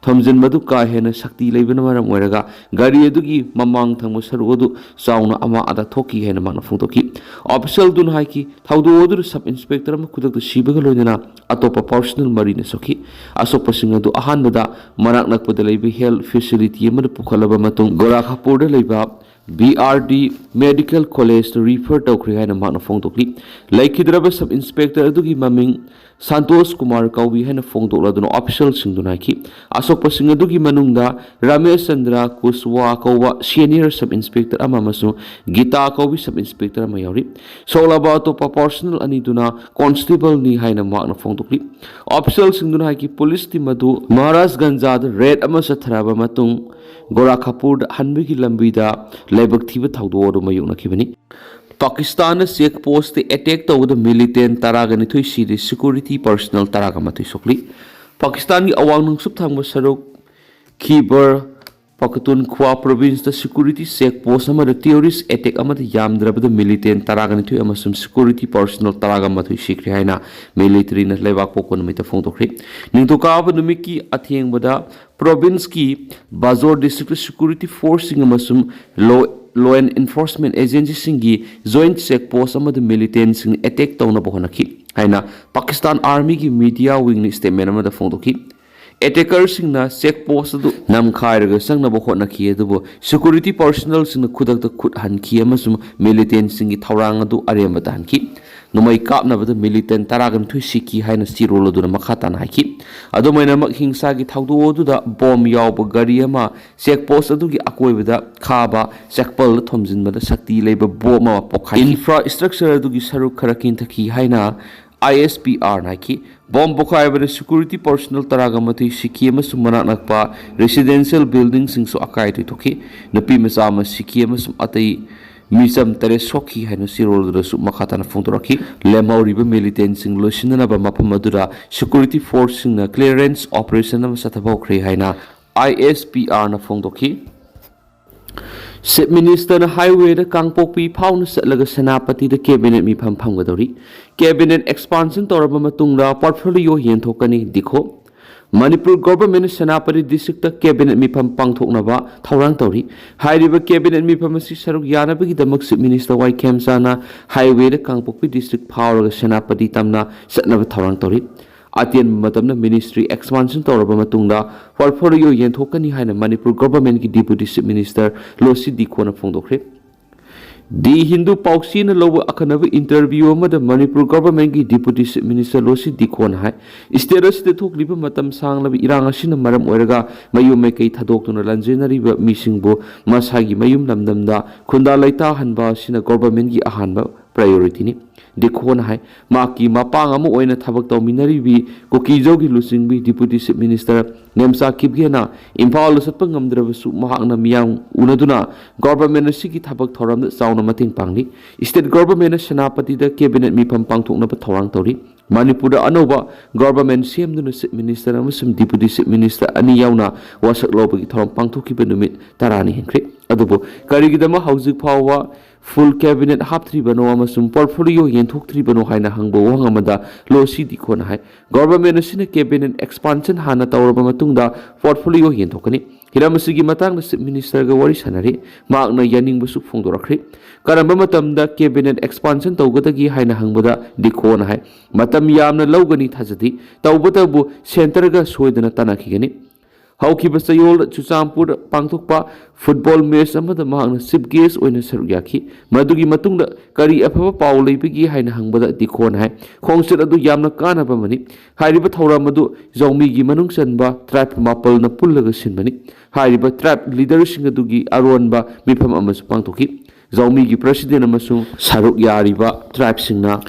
ꯊꯣꯝꯖꯤꯟꯕꯗꯨ ꯀꯥ ꯍꯦꯟꯅ ꯁꯛꯇꯤ ꯂꯩꯕꯅ ꯃꯔꯝ ꯑꯣꯏꯔꯒ ꯒꯥꯔꯤ ꯑꯗꯨꯒꯤ ꯃꯃꯥꯡ ꯊꯪꯕ ꯁꯔꯨꯛ ꯑꯗꯨ ꯆꯥꯎꯅ ꯑꯃꯥꯡ ꯑꯇꯥ ꯊꯣꯛꯈꯤ ꯍꯥꯏꯅ ꯃꯍꯥꯛꯅ ꯐꯣꯡꯗꯣꯛꯈꯤ꯫ ꯑꯣꯐꯤꯁꯤꯌꯦꯜꯗꯨꯅ ꯍꯥꯏꯈꯤ, ꯊꯧꯗꯣꯛ ꯑꯗꯨꯗ ꯁꯕ ꯏꯟꯁꯄꯦꯛꯇꯔ ꯑꯃ ꯈꯨꯗꯛꯇ ꯁꯤꯕꯒ ꯂꯣꯏꯅꯅ ꯑꯇꯣꯞꯄ ꯄꯥꯔꯁꯣꯅꯦꯜ ꯃꯔꯤꯅ ꯁꯣꯛꯈꯤ꯫ ꯑꯁꯣꯛꯄꯁꯤꯡ ꯑꯗꯨ ꯑꯍꯥꯟꯕꯗ ꯃꯅꯥꯛ ꯅꯛꯄꯗ ꯂꯩꯕ ꯍꯦꯜꯊ ꯐꯦꯁꯤꯂꯤꯇꯤ ꯑꯃꯗ ꯄꯨꯈꯠꯂꯕ ꯃꯇꯨꯡ ꯒꯣꯔꯥꯈꯄꯨꯔꯗ ꯂꯩꯕ ꯕꯤ ꯑꯥꯔ ꯗꯤ ꯃꯦꯗꯤꯀꯦꯜ ꯀꯣꯂꯦꯖꯇ ꯔꯤꯐꯔ ꯇꯧꯈ꯭ꯔꯦ ꯍꯥꯏꯅ ꯃꯍꯥꯛꯅ ꯐꯣꯡꯗꯣꯛꯂꯤ꯫ ꯂꯩꯈꯤꯗ꯭ꯔꯕ ꯁꯕ ꯏꯟꯁꯄꯦꯛꯇꯔ ꯑꯗꯨꯒꯤ ꯃꯃꯤꯡ ꯁꯟꯇꯣꯁ ꯀꯨꯃꯥꯔ ꯀꯧꯏ ꯍꯥꯏꯅ ꯐꯣꯡꯗꯣꯛꯂꯗꯨꯅ ꯑꯣꯐꯤꯁꯤꯌꯦꯜꯁꯤꯡꯗꯨꯅ ꯍꯥꯏꯈꯤ꯫ ꯑꯁꯣꯛꯄꯁꯤꯡ ꯑꯗꯨꯒꯤ ꯃꯅꯨꯡꯗ ꯔꯥꯃꯦꯁ ꯆꯟꯗ꯭ꯔ ꯀꯨꯁꯋꯥ ꯀꯧꯕ ꯁꯦꯅꯤꯌꯔ ꯁꯕ ꯏꯟꯁꯄꯦꯛꯇꯔ ꯑꯃ ꯑꯃꯁꯨꯡ ꯒꯤꯇꯥ ꯀꯧꯕꯤ ꯁꯕ ꯏꯟꯁꯄꯦꯛꯇꯔ ꯑꯃ ꯌꯥꯎꯔꯤ꯫ ꯁꯣꯛꯂꯕ ꯑꯇꯣꯞꯄ ꯄꯥꯔꯁꯅꯦꯜ ꯑꯅꯤꯗꯨꯅ ꯀꯣꯟꯁꯇꯦꯕꯜꯅꯤ ꯍꯥꯏꯅ ꯃꯍꯥꯛꯅ ꯐꯣꯡꯗꯣꯛꯂꯤ꯫ ꯑꯣꯐꯤꯁꯤꯌꯦꯜꯁꯤꯡꯗꯨꯅ ꯍꯥꯏꯈꯤ, ꯄꯨꯂꯤꯁ ꯇꯤꯝ ꯑꯗꯨ ꯃꯍꯥꯔꯥꯖꯒꯟꯖꯗ ꯔꯦꯗ ꯑꯃ ꯆꯠꯊꯔꯕ ꯃꯇꯨꯡ ꯒꯣꯔꯥꯈꯄꯨꯔꯗ ꯍꯟꯕꯒꯤ ꯂꯝꯕꯤꯗ ꯂꯥꯏꯕꯛ ꯊꯤꯕ ꯊꯧꯗꯣꯛ ꯑꯗꯨ ꯃꯥꯌꯣꯛꯅꯈꯤꯕꯅꯤ꯫ ꯄꯥꯀꯤꯁꯇꯥꯟꯅ ꯆꯦꯛ ꯄꯣꯁꯇ ꯑꯦꯇꯦꯛ ꯇꯧꯕꯗ ꯃꯤꯂꯤꯇꯦꯟ ꯇꯔꯥꯒ ꯅꯤꯊꯣꯏ ꯁꯤꯔꯦ, ꯁꯦꯀ꯭ꯌꯨꯔꯤꯇꯤ ꯄꯔꯁꯅꯦꯜ ꯇꯔꯥꯒ ꯃꯥꯊꯣꯏ ꯁꯣꯛꯂꯤ꯫ ꯄꯥꯀꯤꯁꯇꯥꯟꯒꯤ ꯑꯋꯥꯡ ꯅꯣꯡꯆꯨꯞ ꯊꯪꯕ ꯁꯔꯨꯛ ꯈꯤꯕꯔ ꯄꯈꯇꯨꯟꯈ꯭ꯋꯥ ꯄ꯭ꯔꯣꯚꯤꯟꯁꯇ ꯁꯦꯀ꯭ꯌꯨꯔꯤꯇꯤ ꯆꯦꯛ ꯄꯣꯁ ꯑꯃꯗ ꯇꯦꯔꯣꯔꯤꯁ ꯑꯦꯇꯦꯛ ꯑꯃꯗ ꯌꯥꯝꯗ꯭ꯔꯕꯗ ꯃꯤꯂꯤꯇꯦꯟ ꯇꯔꯥꯒ ꯅꯤꯊꯣꯏ ꯑꯃꯁꯨꯡ ꯁꯦꯀ꯭ꯌꯨꯔꯤꯇꯤ ꯄꯔꯁꯅꯦꯜ ꯇꯔꯥꯒ ꯃꯥꯊꯣꯏ ꯁꯤꯈ꯭ꯔꯦ ꯍꯥꯏꯅ ꯃꯤꯂꯤꯇꯔꯤꯅ ꯂꯩꯕꯥꯛꯄꯣꯛꯄ ꯅꯨꯃꯤꯠꯇ ꯐꯣꯡꯗꯣꯛꯈ꯭ꯔꯦ꯫ ꯅꯤꯡꯊꯧꯀꯥꯕ ꯅꯨꯃꯤꯠꯀꯤ ꯑꯊꯦꯡꯕꯗ ꯄ꯭ꯔꯣꯚꯤꯟꯁꯀꯤ ꯕꯥꯖꯣꯔ ꯗꯤꯁꯇ꯭ꯔꯤꯛꯇ ꯁꯦꯀ꯭ꯌꯨꯔꯤꯇꯤ ꯐꯣꯔꯁꯁꯤꯡ ꯑꯃꯁꯨꯡ ꯂꯣ ꯂꯣ ꯑꯦꯟ ꯏꯟꯐꯣꯔꯁꯃꯦꯟ ꯑꯦꯖꯦꯟꯁꯤꯁꯤꯡꯒꯤ ꯖꯣꯏꯟꯠ ꯆꯦꯛ ꯄꯣꯁ ꯑꯃꯗ ꯃꯤꯂꯤꯇꯦꯟꯁꯤꯡꯅ ꯑꯦꯇꯦꯛ ꯇꯧꯅꯕ ꯍꯣꯠꯅꯈꯤ ꯍꯥꯏꯅ ꯄꯥꯀꯤꯁꯇꯥꯟ ꯑꯥꯔꯃꯤꯒꯤ ꯃꯤꯗꯤꯌꯥ ꯋꯤꯡꯅ ꯁ꯭ꯇꯦꯠꯃꯦꯟ ꯑꯃꯗ ꯐꯣꯡꯗꯣꯛꯈꯤ꯫ ꯑꯦꯇꯦꯀꯔꯁꯤꯡꯅ ꯆꯦꯛ ꯄꯣꯁ ꯑꯗꯨ ꯅꯝꯈꯥꯏꯔꯒ ꯆꯪꯅꯕ ꯍꯣꯠꯅꯈꯤ, ꯑꯗꯨꯕꯨ ꯁꯦꯀ꯭ꯌꯨꯔꯤꯇꯤ ꯄꯔꯁꯅꯦꯜꯁꯤꯡꯅ ꯈꯨꯗꯛꯇ ꯈꯨꯠ ꯍꯟꯈꯤ ꯑꯃꯁꯨꯡ ꯃꯤꯂꯤꯇꯦꯟꯁꯤꯡꯒꯤ ꯊꯧꯔꯥꯡ ꯑꯗꯨ ꯑꯔꯦꯝꯕ ꯇꯥꯍꯟꯈꯤ꯫ ꯅꯣꯡꯃꯩ ꯀꯥꯞꯅꯕꯗ ꯃꯤꯂꯤꯇꯦꯟ ꯇꯔꯥꯒ ꯅꯤꯊꯣꯏ ꯁꯤꯈꯤ ꯍꯥꯏꯅ ꯆꯦꯔꯣꯜ ꯑꯗꯨꯅ ꯃꯈꯥ ꯇꯥꯅ ꯍꯥꯏꯈꯤ꯫ ꯑꯗꯨꯝ ꯑꯣꯏꯅꯃꯛ, ꯍꯤꯡꯁꯥꯒꯤ ꯊꯧꯗꯣꯛ ꯑꯗꯨꯗ ꯕꯣꯝ ꯌꯥꯎꯕ ꯒꯥꯔꯤ ꯑꯃ ꯆꯦꯛ ꯄꯣꯁ ꯑꯗꯨꯒꯤ ꯑꯀꯣꯏꯕꯗ ꯈꯥꯕ ꯆꯦꯛꯄꯜꯗ ꯊꯣꯝꯖꯤꯟꯕꯗ ꯁꯛꯇꯤ ꯂꯩꯕ ꯕꯣꯝ ꯑꯃ ꯄꯣꯛꯈꯥꯏꯈꯤ꯫ ꯏꯟꯐ꯭ꯔꯥ ꯁ꯭ꯇ꯭ꯔꯛꯆꯔ ꯑꯗꯨꯒꯤ ꯁꯔꯨꯛ ꯈꯔ ꯀꯤꯟꯊꯈꯤ ꯍꯥꯏꯅ ꯑꯥꯏ ꯑꯦꯁ ꯄꯤ ꯑꯥꯔꯅ ꯍꯥꯏꯈꯤ꯫ ꯕꯣꯝ ꯄꯣꯈꯥꯏꯕꯗ ꯁꯦꯀ꯭ꯌꯨꯔꯤꯇꯤ ꯄꯔꯁꯅꯦꯜ ꯇꯔꯥꯒ ꯃꯥꯊꯣꯏ ꯁꯤꯈꯤ ꯑꯃꯁꯨꯡ ꯃꯅꯥꯛ ꯅꯛꯄ ꯔꯦꯁꯤꯗꯦꯟꯁꯤꯌꯦꯜ ꯕꯤꯜꯗꯤꯡꯁꯤꯡꯁꯨ ꯑꯀꯥꯏ ꯑꯇꯣꯏ ꯊꯣꯛꯈꯤ꯫ ꯅꯨꯄꯤ ꯃꯆꯥ ꯑꯃ ꯁꯤꯈꯤ ꯑꯃꯁꯨꯡ ꯑꯇꯩ ꯃꯤꯆꯝ ꯇꯔꯦꯠ ꯁꯣꯛꯈꯤ ꯍꯥꯏꯅ ꯆꯦꯔꯣꯜꯗꯨꯗꯁꯨ ꯃꯈꯥ ꯇꯥꯅ ꯐꯣꯡꯗꯣꯔꯛꯈꯤ꯫ ꯂꯦꯝꯍꯧꯔꯤꯕ ꯃꯤꯂꯤꯇꯦꯟꯁꯤꯡ ꯂꯣꯏꯁꯤꯟꯅꯅꯕ ꯃꯐꯝ ꯑꯗꯨꯗ ꯁꯦꯀ꯭ꯌꯨꯔꯤꯇꯤ ꯐꯣꯔꯁꯁꯤꯡꯅ ꯀ꯭ꯂꯤꯌꯔꯦꯟꯁ ꯑꯣꯄꯔꯦꯁꯟ ꯑꯃ ꯆꯠꯊꯕ ꯍꯧꯈ꯭ꯔꯦ ꯍꯥꯏꯅ ꯑꯥꯏ ꯑꯦꯁ ꯄꯤ ꯑꯥꯔꯅ ꯐꯣꯡꯗꯣꯛꯈꯤ꯫ ꯆꯤꯐ ꯃꯤꯅꯤꯁꯇꯔꯅ ꯍꯥꯏꯋꯦꯗ ꯀꯥꯡꯄꯣꯛꯄꯤ ꯐꯥꯎꯅ ꯆꯠꯂꯒ ꯁꯦꯅꯥꯄꯇꯤꯗ ꯀꯦꯕꯤꯅꯦꯠ ꯃꯤꯐꯝ ꯐꯝꯒꯗꯧꯔꯤ꯫ ꯀꯦꯕꯤꯅꯦꯠ ꯑꯦꯛꯁꯄꯥꯟꯁꯟ ꯇꯧꯔꯕ ꯃꯇꯨꯡꯗ portfolio ꯌꯦꯟꯊꯣꯛꯀꯅꯤ, ꯗꯤꯈꯣ꯫ Manipur ꯒꯣꯚꯔꯟꯃꯦꯟꯠꯅ Senapati district cabinet ꯃꯤꯐꯝ ꯄꯥꯡꯊꯣꯛꯅꯕ ꯊꯧꯔꯥꯡ ꯇꯧꯔꯤ꯫ ꯍꯥꯏꯔꯤꯕ ꯀꯦꯕꯤꯅꯦꯠ ꯃꯤꯐꯝ ꯑꯁꯤ ꯁꯔꯨꯛ ꯌꯥꯅꯕꯒꯤꯗꯃꯛ ꯆꯤꯐ ꯃꯤꯅꯤꯁꯇꯔ ꯋꯥꯏ ꯈꯦꯝꯆꯥꯅ ꯍꯥꯏꯋꯦꯗ ꯀꯥꯡꯄꯣꯛꯄꯤ ꯗꯤꯁꯇ꯭ꯔꯤꯛ ꯐꯥꯎꯔꯒ ꯁꯦꯅꯥꯄꯇꯤ ꯇꯝꯅ ꯆꯠꯅꯕ ꯊꯧꯔꯥꯡ ꯇꯧꯔꯤ꯫ ꯑꯇꯦꯟꯕ ꯃꯇꯝꯗ ꯃꯤꯅꯤꯁꯇ꯭ꯔꯤ ꯑꯦꯛꯁꯄꯥꯟꯁꯟ ꯇꯧꯔꯕ ꯃꯇꯨꯡꯗ ꯄꯣꯔꯠꯐꯣꯂꯤꯌꯣ ꯌꯦꯟꯊꯣꯛꯀꯅꯤ ꯍꯥꯏꯅ ꯃꯅꯤꯄꯨꯔ ꯒꯣꯚꯔꯟꯃꯦꯟꯠꯀꯤ ꯗꯤꯄꯨꯇꯤ ꯆꯤꯐ ꯃꯤꯅꯤꯁꯇꯔ ꯂꯣꯁꯤ ꯗꯤꯈꯣꯅ ꯐꯣꯡꯗꯣꯛꯈ꯭ꯔꯦ꯫ ꯗꯤ ꯍꯤꯟꯗꯨ ꯄꯥꯎꯆꯦꯅ ꯂꯧꯕ ꯑꯈꯟꯅꯕ ꯏꯟꯇꯔꯚ꯭ꯌꯨ ꯑꯃꯗ ꯃꯅꯤꯄꯨꯔ ꯒꯣꯚꯔꯟꯃꯦꯟꯠꯀꯤ ꯗꯤꯄꯨꯇꯤ ꯆꯤꯐ ꯃꯤꯅꯤꯁꯇꯔ ꯂꯣꯁꯤ ꯗꯤꯈꯣꯅ ꯍꯥꯏ, ꯁ꯭ꯇꯦꯠ ꯑꯁꯤꯗ ꯊꯣꯛꯂꯤꯕ ꯃꯇꯝ ꯁꯥꯡꯂꯕ ꯏꯔꯥꯡ ꯑꯁꯤꯅ ꯃꯔꯝ ꯑꯣꯏꯔꯒ ꯃꯌꯨꯝ ꯃꯩꯀꯩ ꯊꯥꯗꯣꯛꯇꯨꯅ ꯂꯥꯟꯖꯦꯟꯅꯔꯤꯕ ꯃꯤꯁꯤꯡꯕꯨ ꯃꯁꯥꯒꯤ ꯃꯌꯨꯝ ꯂꯝꯗꯝꯗ ꯈꯨꯟꯗꯥ ꯂꯩꯇꯥꯍꯟꯕ ꯑꯁꯤꯅ ꯒꯣꯚꯔꯟꯃꯦꯟꯠꯀꯤ ꯑꯍꯥꯟꯕ ꯄ꯭ꯔꯥꯏꯌꯣꯔꯤꯇꯤꯅꯤ꯫ ꯗꯤꯈꯣꯅ ꯍꯥꯏ, ꯃꯍꯥꯛꯀꯤ ꯃꯄꯥꯡ ꯑꯃ ꯑꯣꯏꯅ ꯊꯕꯛ ꯇꯧꯃꯤꯟꯅꯔꯤꯕꯤ ꯀꯨꯀꯤꯖꯧꯒꯤ ꯂꯨꯆꯤꯡꯕꯤ ꯗꯤꯄꯨꯇꯤ ꯆꯤꯐ ꯃꯤꯅꯤꯁꯇꯔ ꯅꯦꯝꯆꯥ ꯀꯤꯞꯒꯦꯅ ꯏꯝꯐꯥꯜꯗ ꯆꯠꯄ ꯉꯝꯗ꯭ꯔꯕꯁꯨ ꯃꯍꯥꯛꯅ ꯃꯤꯌꯥꯝ ꯎꯅꯗꯨꯅ ꯒꯣꯚꯔꯟꯃꯦꯟꯠ ꯑꯁꯤꯒꯤ ꯊꯕꯛ ꯊꯧꯔꯝꯗ ꯆꯥꯎꯅ ꯃꯇꯦꯡ ꯄꯥꯡꯂꯤ꯫ ꯁ꯭ꯇꯦꯠ ꯒꯣꯚꯔꯟꯃꯦꯟꯠꯅ ꯁꯦꯅꯥꯄꯇꯤꯗ ꯀꯦꯕꯤꯅꯦꯠ ꯃꯤꯐꯝ ꯄꯥꯡꯊꯣꯛꯅꯕ ꯊꯧꯔꯥꯡ ꯇꯧꯔꯤ꯫ ꯃꯅꯤꯄꯨꯔꯗ ꯑꯅꯧꯕ ꯒꯣꯚꯔꯟꯃꯦꯟꯠ ꯁꯦꯝꯗꯨꯅ ꯆꯤꯐ ꯃꯤꯅꯤꯁꯇꯔ ꯑꯃꯁꯨꯡ ꯗꯤꯄꯨꯇꯤ ꯆꯤꯐ ꯃꯤꯅꯤꯁꯇꯔ ꯑꯅꯤ ꯌꯥꯎꯅ ꯋꯥꯁꯛ ꯂꯧꯕꯒꯤ ꯊꯧꯔꯝ ꯄꯥꯡꯊꯣꯛꯈꯤꯕ ꯅꯨꯃꯤꯠ ꯇꯔꯥꯅꯤ ꯍꯦꯟꯈ꯭ꯔꯦ꯫ ꯑꯗꯨꯕꯨ ꯀꯔꯤꯒꯤꯗꯃꯛ ꯍꯧꯖꯤꯛ ꯐꯥꯎꯕ ꯐꯨꯜ ꯀꯦꯕꯤꯅꯦꯠ ꯍꯥꯞꯇ꯭ꯔꯤꯕꯅꯣ ꯑꯃꯁꯨꯡ ꯄꯣꯔꯠꯐꯣꯂꯤꯑꯣ ꯌꯦꯟꯊꯣꯛꯇ꯭ꯔꯤꯕꯅꯣ ꯍꯥꯏꯅ ꯍꯪꯕ ꯋꯥꯍꯪ ꯑꯃꯗ ꯂꯣꯁꯤ ꯗꯤꯈꯣꯅ ꯍꯥꯏ, ꯒꯣꯚꯔꯟꯃꯦꯟꯠ ꯑꯁꯤꯅ ꯀꯦꯕꯤꯅꯦꯠ ꯑꯦꯛꯁꯄꯥꯟꯁꯟ ꯍꯥꯟꯅ ꯇꯧꯔꯕ ꯃꯇꯨꯡꯗ ꯄꯣꯔꯠꯐꯣꯂꯤꯑꯣ ꯌꯦꯟꯊꯣꯛꯀꯅꯤ꯫ ꯍꯤꯔꯝ ꯑꯁꯤꯒꯤ ꯃꯇꯥꯡꯗ ꯆꯤꯐ ꯃꯤꯅꯤꯁꯇꯔꯒ ꯋꯥꯔꯤ ꯁꯥꯟꯅꯔꯤ꯫ ꯃꯍꯥꯛꯅ ꯌꯥꯅꯤꯡꯕꯁꯨ ꯐꯣꯡꯗꯣꯔꯛꯈ꯭ꯔꯦ꯫ ꯀꯔꯝꯕ ꯃꯇꯝꯗ ꯀꯦꯕꯤꯅꯦꯠ ꯑꯦꯛꯁꯄꯥꯟꯁꯟ ꯇꯧꯒꯗꯒꯦ ꯍꯥꯏꯅ ꯍꯪꯕꯗ ꯗꯤꯈꯣꯅ ꯍꯥꯏ, ꯃꯇꯝ ꯌꯥꯝꯅ ꯂꯧꯒꯅꯤ ꯊꯥꯖꯗꯦ, ꯇꯧꯕꯇꯕꯨ ꯁꯦꯟꯇꯔꯒ ꯁꯣꯏꯗꯅ ꯇꯥꯟꯅꯈꯤꯒꯅꯤ꯫ ꯍꯧꯈꯤꯕ ꯆꯌꯣꯜꯗ ꯆꯨꯔꯆꯥꯟꯄꯨꯔꯗ ꯄꯥꯡꯊꯣꯛꯄ ꯐꯨꯠꯕꯣꯜ ꯃꯦꯆ ꯑꯃꯗ ꯃꯍꯥꯛꯅ ꯆꯤꯐ ꯒꯦꯁ ꯑꯣꯏꯅ ꯁꯔꯨꯛ ꯌꯥꯈꯤ꯫ ꯃꯗꯨꯒꯤ ꯃꯇꯨꯡꯗ ꯀꯔꯤ ꯑꯐꯕ ꯄꯥꯎ ꯂꯩꯕꯒꯦ ꯍꯥꯏꯅ ꯍꯪꯕꯗ ꯗꯤꯈꯣꯅ ꯍꯥꯏ, ꯈꯣꯡꯆꯠ ꯑꯗꯨ ꯌꯥꯝꯅ ꯀꯥꯟꯅꯕ ꯑꯃꯅꯤ꯫ ꯍꯥꯏꯔꯤꯕ ꯊꯧꯔꯝ ꯑꯗꯨ ꯖꯧꯃꯤꯒꯤ ꯃꯅꯨꯡ ꯆꯟꯕ ꯇ꯭ꯔꯥꯏꯕ ꯃꯥꯄꯜꯅ ꯄꯨꯜꯂꯒ ꯁꯤꯟꯕꯅꯤ꯫ ꯍꯥꯏꯔꯤꯕ ꯇ꯭ꯔꯥꯏꯕ ꯂꯤꯗꯔꯁꯤꯡ ꯑꯗꯨꯒꯤ ꯑꯔꯣꯟꯕ ꯃꯤꯐꯝ ꯑꯃꯁꯨ ꯄꯥꯡꯊꯣꯛꯈꯤ꯫ ꯖꯧꯃꯤꯒꯤ ꯄ꯭ꯔꯁꯤꯗꯦꯟ ꯑꯃꯁꯨꯡ ꯁꯔꯨꯛ ꯌꯥꯔꯤꯕ ꯇ꯭ꯔꯥꯏꯕꯁꯤꯡꯅ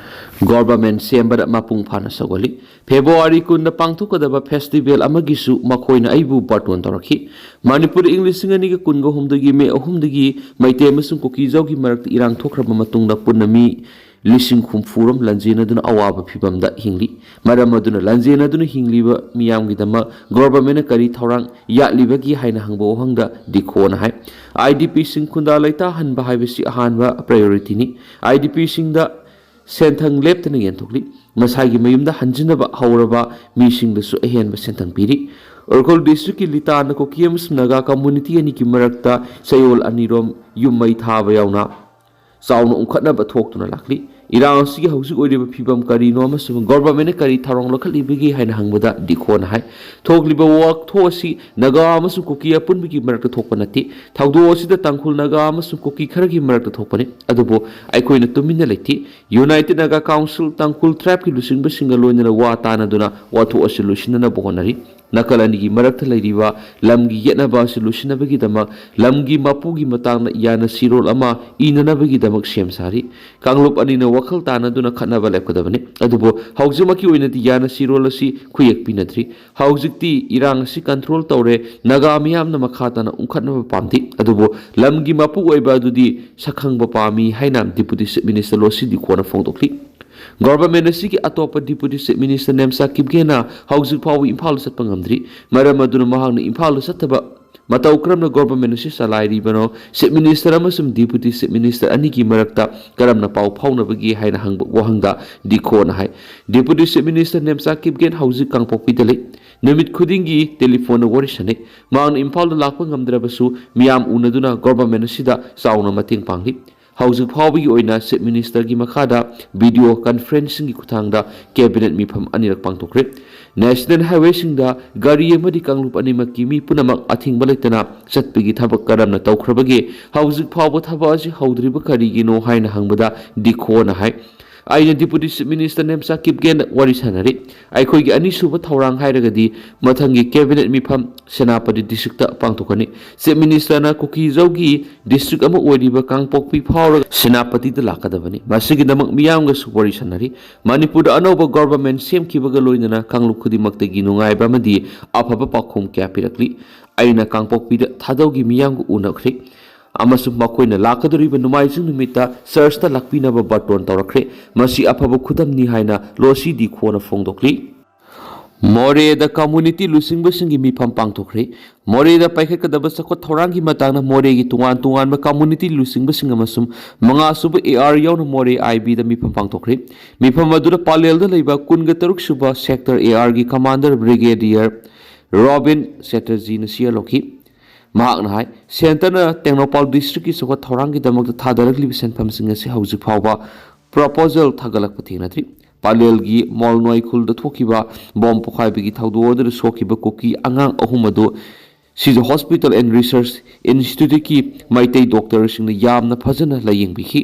ꯒꯣꯚꯔꯟꯃꯦꯟꯠ ꯁꯦꯝꯕꯗ ꯃꯄꯨꯡ ꯐꯥꯅ ꯁꯧꯒꯠꯂꯤ꯫ ꯐꯦꯕ꯭ꯔꯨꯋꯥꯔꯤ ꯀꯨꯟꯗ ꯄꯥꯡꯊꯣꯛꯀꯗꯕ ꯐꯦꯁꯇꯤꯚꯦꯜ ꯑꯃꯒꯤꯁꯨ ꯃꯈꯣꯏꯅ ꯑꯩꯕꯨ ꯕꯥꯔꯇꯣꯟ ꯇꯧꯔꯛꯈꯤ꯫ ꯃꯅꯤꯄꯨꯔꯗ ꯏꯪ ꯂꯤꯁꯤꯡ ꯑꯅꯤꯒ ꯀꯨꯟꯒ ꯍꯨꯝꯗꯣꯏꯒꯤ ꯃꯦ ꯑꯍꯨꯝꯗꯒꯤ ꯃꯩꯇꯩ ꯑꯃꯁꯨꯡ ꯀꯨꯀꯤꯖꯧꯒꯤ ꯃꯔꯛꯇ ꯏꯔꯥꯡ ꯊꯣꯛꯈ꯭ꯔꯕ ꯃꯇꯨꯡꯗ ꯄꯨꯟꯅ ꯃꯤ ꯂꯤꯁꯤꯡ ꯍꯨꯝꯐꯨ ꯔꯣꯝ ꯂꯥꯟꯖꯦꯟꯅꯗꯨꯅ ꯑꯋꯥꯕ ꯐꯤꯚꯝꯗ ꯍꯤꯡꯂꯤ꯫ ꯃꯔꯝ ꯑꯗꯨꯅ ꯂꯥꯟꯖꯦꯟꯅꯗꯨꯅ ꯍꯤꯡꯂꯤꯕ ꯃꯤꯌꯥꯝꯒꯤꯗꯃꯛ ꯒꯣꯚꯔꯟꯃꯦꯟꯠꯅ ꯀꯔꯤ ꯊꯧꯔꯥꯡ ꯌꯥꯠꯂꯤꯕꯒꯦ ꯍꯥꯏꯅ ꯍꯪꯕ ꯋꯥꯍꯪꯗ ꯗꯤꯈꯣꯅ ꯍꯥꯏ, ꯑꯥꯏ ꯗꯤ ꯄꯤꯁꯤꯡ ꯈꯨꯟꯗꯥ ꯂꯩꯇꯥꯍꯟꯕ ꯍꯥꯏꯕꯁꯤ ꯑꯍꯥꯟꯕ ꯄ꯭ꯔꯥꯏꯌꯣꯔꯤꯇꯤꯅꯤ꯫ ꯑꯥꯏ ꯗꯤ ꯄꯤꯁꯤꯡꯗ ꯁꯦꯟꯊꯪ ꯂꯦꯞꯇꯅ ꯌꯦꯟꯊꯣꯛꯂꯤ꯫ ꯃꯁꯥꯒꯤ ꯃꯌꯨꯝꯗ ꯍꯟꯖꯤꯟꯅꯕ ꯍꯧꯔꯕ ꯃꯤꯁꯤꯡꯗꯁꯨ ꯑꯍꯦꯟꯕ ꯁꯦꯟꯊꯪ ꯄꯤꯔꯤ꯫ ꯎꯈ꯭ꯔꯨꯜ ꯗꯤꯁꯇ꯭ꯔꯤꯛꯀꯤ ꯂꯤꯇꯥꯟꯗ ꯀꯨꯀꯤ ꯑꯃꯁꯨꯡ ꯅꯥꯒꯥ ꯀꯝꯃꯨꯅꯤꯇꯤ ꯑꯅꯤꯒꯤ ꯃꯔꯛꯇ ꯆꯌꯣꯜ ꯑꯅꯤꯔꯣꯝ ꯌꯨꯝ ꯃꯩ ꯊꯥꯕ ꯌꯥꯎꯅ ꯆꯥꯎꯅ ꯎꯪꯈꯠꯅꯕ ꯊꯣꯛꯇꯨꯅ ꯂꯥꯛꯂꯤ꯫ ꯏꯔꯥꯡ ꯑꯁꯤꯒꯤ ꯍꯧꯖꯤꯛ ꯑꯣꯏꯔꯤꯕ ꯐꯤꯕꯝ ꯀꯔꯤꯅꯣ ꯑꯃꯁꯨꯡ ꯒꯣꯚꯔꯟꯃꯦꯟꯠꯅ ꯀꯔꯤ ꯊꯧꯔꯥꯡ ꯂꯧꯈꯠꯂꯤꯕꯒꯦ ꯍꯥꯏꯅ ꯍꯪꯕꯗ ꯗꯤꯈꯣꯅ ꯍꯥꯏ, ꯊꯣꯛꯂꯤꯕ ꯋꯥꯊꯣꯛ ꯑꯁꯤ ꯅꯥꯒꯥ ꯑꯃꯁꯨꯡ ꯀꯨꯀꯤ ꯑꯄꯨꯟꯕꯒꯤ ꯃꯔꯛꯇ ꯊꯣꯛꯄ ꯅꯠꯇꯦ꯫ ꯊꯧꯗꯣꯛ ꯑꯁꯤꯗ ꯇꯥꯡꯈꯨꯜ ꯅꯥꯒꯥ ꯑꯃꯁꯨꯡ ꯀꯨꯀꯤ ꯈꯔꯒꯤ ꯃꯔꯛꯇ ꯊꯣꯛꯄꯅꯤ, ꯑꯗꯨꯕꯨ ꯑꯩꯈꯣꯏꯅ ꯇꯨꯃꯤꯟꯅ ꯂꯩꯇꯦ꯫ ꯌꯨꯅꯥꯏꯇꯦꯗ ꯅꯥꯒꯥ ꯀꯥꯎꯟꯁꯤꯜ ꯇꯥꯡꯈꯨꯜ ꯇ꯭ꯔꯥꯏꯕꯀꯤ ꯂꯨꯆꯤꯡꯕꯁꯤꯡꯒ ꯂꯣꯏꯅꯅ ꯋꯥ ꯇꯥꯅꯗꯨꯅ ꯋꯥꯊꯣꯛ ꯑꯁꯤ ꯂꯣꯏꯁꯤꯟꯅꯅꯕ ꯍꯣꯠꯅꯔꯤ꯫ ꯅꯥꯀꯜ ꯑꯅꯤꯒꯤ ꯃꯔꯛꯇ ꯂꯩꯔꯤꯕ ꯂꯝꯒꯤ ꯌꯦꯠꯅꯕ ꯑꯁꯤ ꯂꯣꯏꯁꯤꯟꯅꯕꯒꯤꯗꯃꯛ ꯂꯝꯒꯤ ꯃꯄꯨꯒꯤ ꯃꯇꯥꯡꯗ ꯌꯥꯅꯁꯤꯔꯣꯜ ꯑꯃ ꯏꯅꯅꯕꯒꯤꯗꯃꯛ ꯁꯦꯝ ꯁꯥꯔꯤ꯫ ꯀꯥꯡꯂꯨꯞ ꯑꯅꯤꯅ ꯋꯥꯈꯜ ꯇꯥꯅꯗꯨꯅ ꯈꯠꯅꯕ ꯂꯦꯞꯀꯗꯕꯅꯤ, ꯑꯗꯨꯕꯨ ꯍꯧꯖꯤꯛꯃꯛꯀꯤ ꯑꯣꯏꯅꯗꯤ ꯌꯥꯅꯁꯤꯔꯣꯜ ꯑꯁꯤ ꯈꯨꯌꯦꯛ ꯄꯤꯅꯗ꯭ꯔꯤ꯫ ꯍꯧꯖꯤꯛꯇꯤ ꯏꯔꯥꯡ ꯑꯁꯤ ꯀꯟꯇ꯭ꯔꯣꯜ ꯇꯧꯔꯦ, ꯅꯥꯒꯥ ꯃꯤꯌꯥꯝꯅ ꯃꯈꯥ ꯇꯥꯅ ꯎꯪꯈꯠꯅꯕ ꯄꯥꯝꯗꯦ, ꯑꯗꯨꯕꯨ ꯂꯝꯒꯤ ꯃꯄꯨ ꯑꯣꯏꯕ ꯑꯗꯨꯗꯤ ꯁꯛꯈꯪꯕ ꯄꯥꯝꯃꯤ ꯍꯥꯏꯅ ꯗꯤꯄꯨꯇꯤ ꯆꯤꯐ ꯃꯤꯅꯤꯁꯇꯔ ꯂꯣꯁꯤ ꯗꯤꯈꯣꯅ ꯐꯣꯡꯗꯣꯛꯂꯤ꯫ ꯒꯣꯚꯔꯟꯃꯦꯟꯠ ꯑꯁꯤꯒꯤ ꯑꯇꯣꯞꯄ ꯗꯤꯄꯨꯇꯤ ꯆꯤꯐ ꯃꯤꯅꯤꯁꯇꯔ ꯅꯦꯝꯆꯥ ꯀꯤꯞꯒꯦꯟꯅ ꯍꯧꯖꯤꯛ ꯐꯥꯎꯕ ꯏꯝꯐꯥꯜꯗ ꯆꯠꯄ ꯉꯝꯗ꯭ꯔꯤ꯫ ꯃꯔꯝ ꯑꯗꯨꯅ ꯃꯍꯥꯛꯅ ꯏꯝꯐꯥꯜꯗ ꯆꯠꯇꯕ ꯃꯇꯧ ꯀꯔꯝꯅ ꯒꯣꯚꯔꯟꯃꯦꯟꯠ ꯑꯁꯤ ꯆꯂꯥꯏꯔꯤꯕꯅꯣ, ꯆꯤꯐ ꯃꯤꯅꯤꯁꯇꯔ ꯑꯃꯁꯨꯡ ꯗꯤꯄꯨꯇꯤ ꯆꯤꯐ ꯃꯤꯅꯤꯁꯇꯔ ꯑꯅꯤꯒꯤ ꯃꯔꯛꯇ ꯀꯔꯝꯅ ꯄꯥꯎ ꯐꯥꯎꯅꯕꯒꯦ ꯍꯥꯏꯅ ꯍꯪꯕ ꯋꯥꯍꯪꯗ ꯗꯤꯈꯣꯅ ꯍꯥꯏ, deputy chief minister Nemcha Kipgen ꯍꯧꯖꯤꯛ ꯀꯥꯡꯄꯣꯛꯄꯤꯗ ꯂꯩ꯫ ꯅꯨꯃꯤꯠ ꯈꯨꯗꯤꯡꯒꯤ ꯇꯦꯂꯤꯐꯣꯟꯗ ꯋꯥꯔꯤ ꯁꯥꯟꯅꯩ꯫ ꯃꯍꯥꯛꯅ ꯏꯝꯐꯥꯜꯗ ꯂꯥꯛꯄ ꯉꯝꯗ꯭ꯔꯕꯁꯨ ꯃꯤꯌꯥꯝ ꯎꯅꯗꯨꯅ ꯒꯣꯚꯔꯟꯃꯦꯟꯠ ꯑꯁꯤꯗ ꯆꯥꯎꯅ ꯃꯇꯦꯡ ꯄꯥꯡꯂꯤ꯫ ꯍꯧꯖꯤꯛ ꯐꯥꯎꯕꯒꯤ ꯑꯣꯏꯅ ꯆꯤꯐ ꯃꯤꯅꯤꯁꯇꯔꯒꯤ ꯃꯈꯥꯗ ꯚꯤꯗꯤꯑꯣ ꯀꯟꯐꯔꯦꯟꯁꯤꯡꯒꯤ ꯈꯨꯠꯊꯥꯡꯗ ꯀꯦꯕꯤꯅꯦꯠ ꯃꯤꯐꯝ ꯑꯅꯤꯔꯛ ꯄꯥꯡꯊꯣꯛꯈ꯭ꯔꯦ꯫ ꯅꯦꯁꯅꯦꯜ ꯍꯥꯏꯋꯦꯁꯤꯡꯗ ꯒꯥꯔꯤ ꯑꯃꯗꯤ ꯀꯥꯡꯂꯨꯞ ꯑꯅꯤꯃꯛꯀꯤ ꯃꯤ ꯄꯨꯝꯅꯃꯛ ꯑꯊꯤꯡꯕ ꯂꯩꯇꯅ ꯆꯠꯄꯒꯤ ꯊꯕꯛ ꯀꯔꯝꯅ ꯇꯧꯈ꯭ꯔꯕꯒꯦ? ꯍꯧꯖꯤꯛ ꯐꯥꯎꯕ ꯊꯕꯛ ꯑꯁꯤ ꯍꯧꯗ꯭ꯔꯤꯕ ꯀꯔꯤꯒꯤꯅꯣ ꯍꯥꯏꯅ ꯍꯪꯕꯗ ꯗꯤꯈꯣꯅ ꯍꯥꯏ, ꯑꯩꯅ ꯗꯤꯄꯨꯇꯤ ꯆꯤꯐ ꯃꯤꯅꯤꯁꯇꯔ ꯅꯦꯝꯆꯥ ꯀꯤꯞꯒꯦꯟꯗ ꯋꯥꯔꯤ ꯁꯥꯟꯅꯔꯤ꯫ ꯑꯩꯈꯣꯏꯒꯤ ꯑꯅꯤꯁꯨꯕ ꯊꯧꯔꯥꯡ ꯍꯥꯏꯔꯒꯗꯤ ꯃꯊꯪꯒꯤ ꯀꯦꯕꯤꯅꯦꯠ ꯃꯤꯐꯝ ꯁꯦꯅꯥꯄꯇꯤ ꯗꯤꯁꯇ꯭ꯔꯤꯛꯇ ꯄꯥꯡꯊꯣꯛꯀꯅꯤ꯫ ꯆꯤꯐ ꯃꯤꯅꯤꯁꯇꯔꯅ ꯀꯨꯀꯤꯖꯧꯒꯤ ꯗꯤꯁꯇ꯭ꯔꯤꯛ ꯑꯃ ꯑꯣꯏꯔꯤꯕ ꯀꯥꯡꯄꯣꯛꯄꯤ ꯐꯥꯎꯔꯒ ꯁꯦꯅꯥꯄꯇꯤꯗ ꯂꯥꯛꯀꯗꯕꯅꯤ꯫ ꯃꯁꯤꯒꯤꯗꯃꯛ ꯃꯤꯌꯥꯝꯒꯁꯨ ꯋꯥꯔꯤ ꯁꯥꯟꯅꯔꯤ꯫ ꯃꯅꯤꯄꯨꯔꯗ ꯑꯅꯧꯕ ꯒꯣꯚꯔꯟꯃꯦꯟꯠ ꯁꯦꯝꯈꯤꯕꯒ ꯂꯣꯏꯅꯅ ꯀꯥꯡꯂꯨꯞ ꯈꯨꯗꯤꯡꯃꯛꯇꯒꯤ ꯅꯨꯡꯉꯥꯏꯕ ꯑꯃꯗꯤ ꯑꯐꯕ ꯄꯥꯎꯈꯨꯝ ꯀꯌꯥ ꯄꯤꯔꯛꯂꯤ꯫ ꯑꯩꯅ ꯀꯥꯡꯄꯣꯛꯄꯤꯗ ꯊꯥꯗꯧꯒꯤ ꯃꯤꯌꯥꯝꯒ ꯎꯅꯈ꯭ꯔꯦ ꯑꯃꯁꯨꯡ ꯃꯈꯣꯏꯅ ꯂꯥꯛꯀꯗꯧꯔꯤꯕ ꯅꯣꯡꯃꯥꯏꯖꯤꯡ ꯅꯨꯃꯤꯠꯇ ꯆꯔꯆꯇ ꯂꯥꯛꯄꯤꯅꯕ ꯕꯥꯔꯇꯣꯟ ꯇꯧꯔꯛꯈ꯭ꯔꯦ꯫ ꯃꯁꯤ ꯑꯐꯕ ꯈꯨꯗꯝꯅꯤ ꯍꯥꯏꯅ ꯂꯣꯁꯤ ꯗꯤꯈꯣꯅ ꯐꯣꯡꯗꯣꯛꯂꯤ꯫ ꯃꯣꯔꯦꯗ ꯀꯝꯃ꯭ꯌꯨꯅꯤꯇꯤ ꯂꯨꯆꯤꯡꯕꯁꯤꯡꯒꯤ ꯃꯤꯐꯝ ꯄꯥꯡꯊꯣꯛꯈ꯭ꯔꯦ꯫ ꯃꯣꯔꯦꯗ ꯄꯥꯏꯈꯠꯀꯗꯕ ꯆꯥꯎꯈꯠ ꯊꯧꯔꯥꯡꯒꯤ ꯃꯇꯥꯡꯗ ꯃꯣꯔꯦꯒꯤ ꯇꯣꯉꯥꯟ ꯇꯣꯉꯥꯟꯕ ꯀꯝꯃ꯭ꯌꯨꯅꯤꯇꯤ ꯂꯨꯆꯤꯡꯕꯁꯤꯡ ꯑꯃꯁꯨꯡ ꯃꯉꯥ ꯁꯨꯕ ꯑꯦ ꯑꯥꯔ ꯌꯥꯎꯅ ꯃꯣꯔꯦ ꯑꯥꯏ ꯕꯤꯗ ꯃꯤꯐꯝ ꯄꯥꯡꯊꯣꯛꯈ꯭ꯔꯦ꯫ ꯃꯤꯐꯝ ꯑꯗꯨꯗ ꯄꯥꯂꯦꯜꯗ ꯂꯩꯕ ꯀꯨꯟꯒ ꯇꯔꯨꯛ ꯁꯨꯕ ꯁꯦꯛꯇꯔ ꯑꯦ ꯑꯥꯔꯒꯤ ꯀꯃꯥꯟꯗꯔ ꯕ꯭ꯔꯤꯒꯦꯗꯤꯌꯔ ꯔꯣꯕꯤꯟ ꯆꯦꯇꯔꯖꯤꯅ ꯁꯤꯌꯥ ꯂꯧꯈꯤ꯫ ꯃꯍꯥꯛꯅ ꯍꯥꯏ, ꯁꯦꯟꯇꯔꯅ ꯇꯦꯡꯅꯧꯄꯥꯜ ꯗꯤꯁꯇ꯭ꯔꯤꯛꯀꯤ ꯆꯥꯎꯈꯠ ꯊꯧꯔꯥꯡꯒꯤꯗꯃꯛꯇ ꯊꯥꯗꯔꯛꯂꯤꯕ ꯁꯦꯟꯐꯝꯁꯤꯡ ꯑꯁꯤ ꯍꯧꯖꯤꯛ ꯐꯥꯎꯕ ꯄ꯭ꯔꯣꯄꯣꯖꯦꯜ ꯊꯥꯒꯠꯂꯛꯄ ꯊꯦꯡꯅꯗ꯭ꯔꯤ꯫ ꯄꯂꯦꯜꯒꯤ ꯃꯣꯜꯅꯣꯏ ꯈꯨꯜꯗ ꯊꯣꯛꯈꯤꯕ ꯕꯣꯝ ꯄꯣꯈꯥꯏꯕꯒꯤ ꯊꯧꯗꯣꯛ ꯑꯗꯨꯗ ꯁꯣꯛꯈꯤꯕ ꯀꯨꯀꯤ ꯑꯉꯥꯡ ꯑꯍꯨꯝ ꯑꯗꯨ ꯁꯤꯖ ꯍꯣꯁꯄꯤꯇꯥꯜ ꯑꯦꯟ ꯔꯤꯁꯔꯆ ꯏꯟꯁꯇꯤꯇ꯭ꯌꯨꯠꯀꯤ ꯃꯩꯇꯩ ꯗꯣꯛꯇꯔꯁꯤꯡꯅ ꯌꯥꯝꯅ ꯐꯖꯅ ꯂꯥꯌꯦꯡꯕꯤꯈꯤ꯫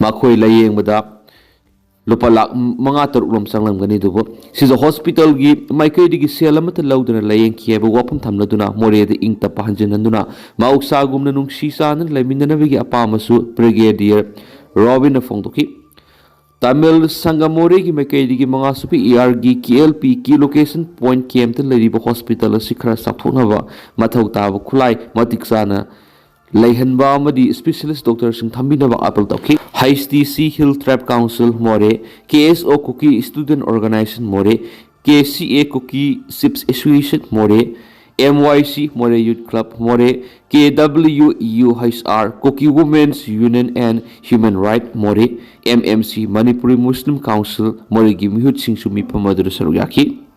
ꯃꯈꯣꯏ ꯂꯥꯌꯦꯡꯕꯗ ꯂꯨꯄꯥ ꯂꯥꯈ ꯃꯉꯥ ꯇꯔꯨꯛ ꯂꯣꯝ ꯆꯪꯂꯝꯒꯅꯤ꯫ ꯑꯗꯨꯕꯨ ꯁꯤꯖ ꯍꯣꯁꯄꯤꯇꯥꯜꯒꯤ ꯃꯥꯏꯀꯩꯗꯒꯤ ꯁꯦꯜ ꯑꯃꯠꯇ ꯂꯧꯗꯅ ꯂꯥꯌꯦꯡꯈꯤ ꯍꯥꯏꯕ ꯋꯥꯐꯝ ꯊꯝꯂꯗꯨꯅ ꯃꯣꯔꯦꯗ ꯏꯪ ꯇꯞꯄ ꯍꯟꯖꯤꯟꯍꯟꯗꯨꯅ ꯃꯍꯧꯁꯥꯒꯨꯝꯅ ꯅꯨꯡꯁꯤ ꯆꯥꯟꯅꯅ ꯂꯩꯃꯤꯟꯅꯅꯕꯒꯤ ꯑꯄꯥꯝꯕꯁꯨ ꯕ꯭ꯔꯤꯒꯦꯗꯤꯌꯔ ꯔꯣꯕꯤꯟꯅ ꯐꯣꯡꯗꯣꯛꯈꯤ꯫ ꯇꯥꯃꯤꯜ ꯁꯪꯒꯝ ꯃꯣꯔꯦꯒꯤ ꯃꯥꯏꯀꯩꯗꯒꯤ ꯃꯉꯥꯁꯨꯕꯤ ꯏꯌꯥꯔꯒꯤ ꯀꯦ ꯑꯦꯜ ꯄꯤ ꯀꯤ ꯂꯣꯀꯦꯁꯟ ꯄꯣꯏꯟꯠ ꯀꯦꯝꯞꯇ ꯂꯩꯔꯤꯕ ꯍꯣꯁꯄꯤꯇꯥꯜ ꯑꯁꯤ ꯈꯔ ꯆꯥꯎꯊꯣꯛꯅꯕ ꯃꯊꯧ ꯇꯥꯕ ꯈꯨꯠꯂꯥꯏ ꯃꯇꯤꯛ ꯆꯥꯅ ꯂꯩꯍꯟꯕ ꯑꯃꯗꯤ ꯁ꯭ꯄꯦꯁꯤꯌꯦꯂꯤꯁ ꯗꯣꯛꯇꯔꯁꯤꯡ ꯊꯝꯕꯤꯅꯕ ꯑꯥꯄꯤꯜ ꯇꯧꯈꯤ꯫ ꯍꯩꯆ ꯇꯤ ꯁꯤ ꯍꯤꯜ ꯇ꯭ꯔꯥꯏꯕ ꯀꯥꯎꯟꯁꯤꯜ ꯃꯣꯔꯦ, ꯀꯦ ꯑꯦꯁ ꯑꯣ ꯀꯨꯀꯤ ꯁ꯭ꯇꯨꯗꯦꯟꯠ ꯑꯣꯔꯒꯅꯥꯏꯖꯦꯁꯟ ꯃꯣꯔꯦ, ꯀꯦ ꯁꯤ ꯑꯦ ꯀꯨꯀꯤ ꯆꯤꯐꯁ ꯑꯦꯁꯣꯁꯤꯌꯦꯁꯟ ꯃꯣꯔꯦ, ꯑꯦꯝ ꯋꯥꯏ ꯁꯤ ꯃꯣꯔꯦ youth club Moreh, K W U H R Kuki women's union and human right Moreh, M M C Manipuri Muslim council ꯃꯣꯔꯦꯒꯤ ꯃꯤꯍꯨꯠꯁꯤꯡꯁꯨ ꯃꯤꯐꯝ ꯑꯗꯨꯗ ꯁꯔꯨꯛ ꯌꯥꯈꯤ꯫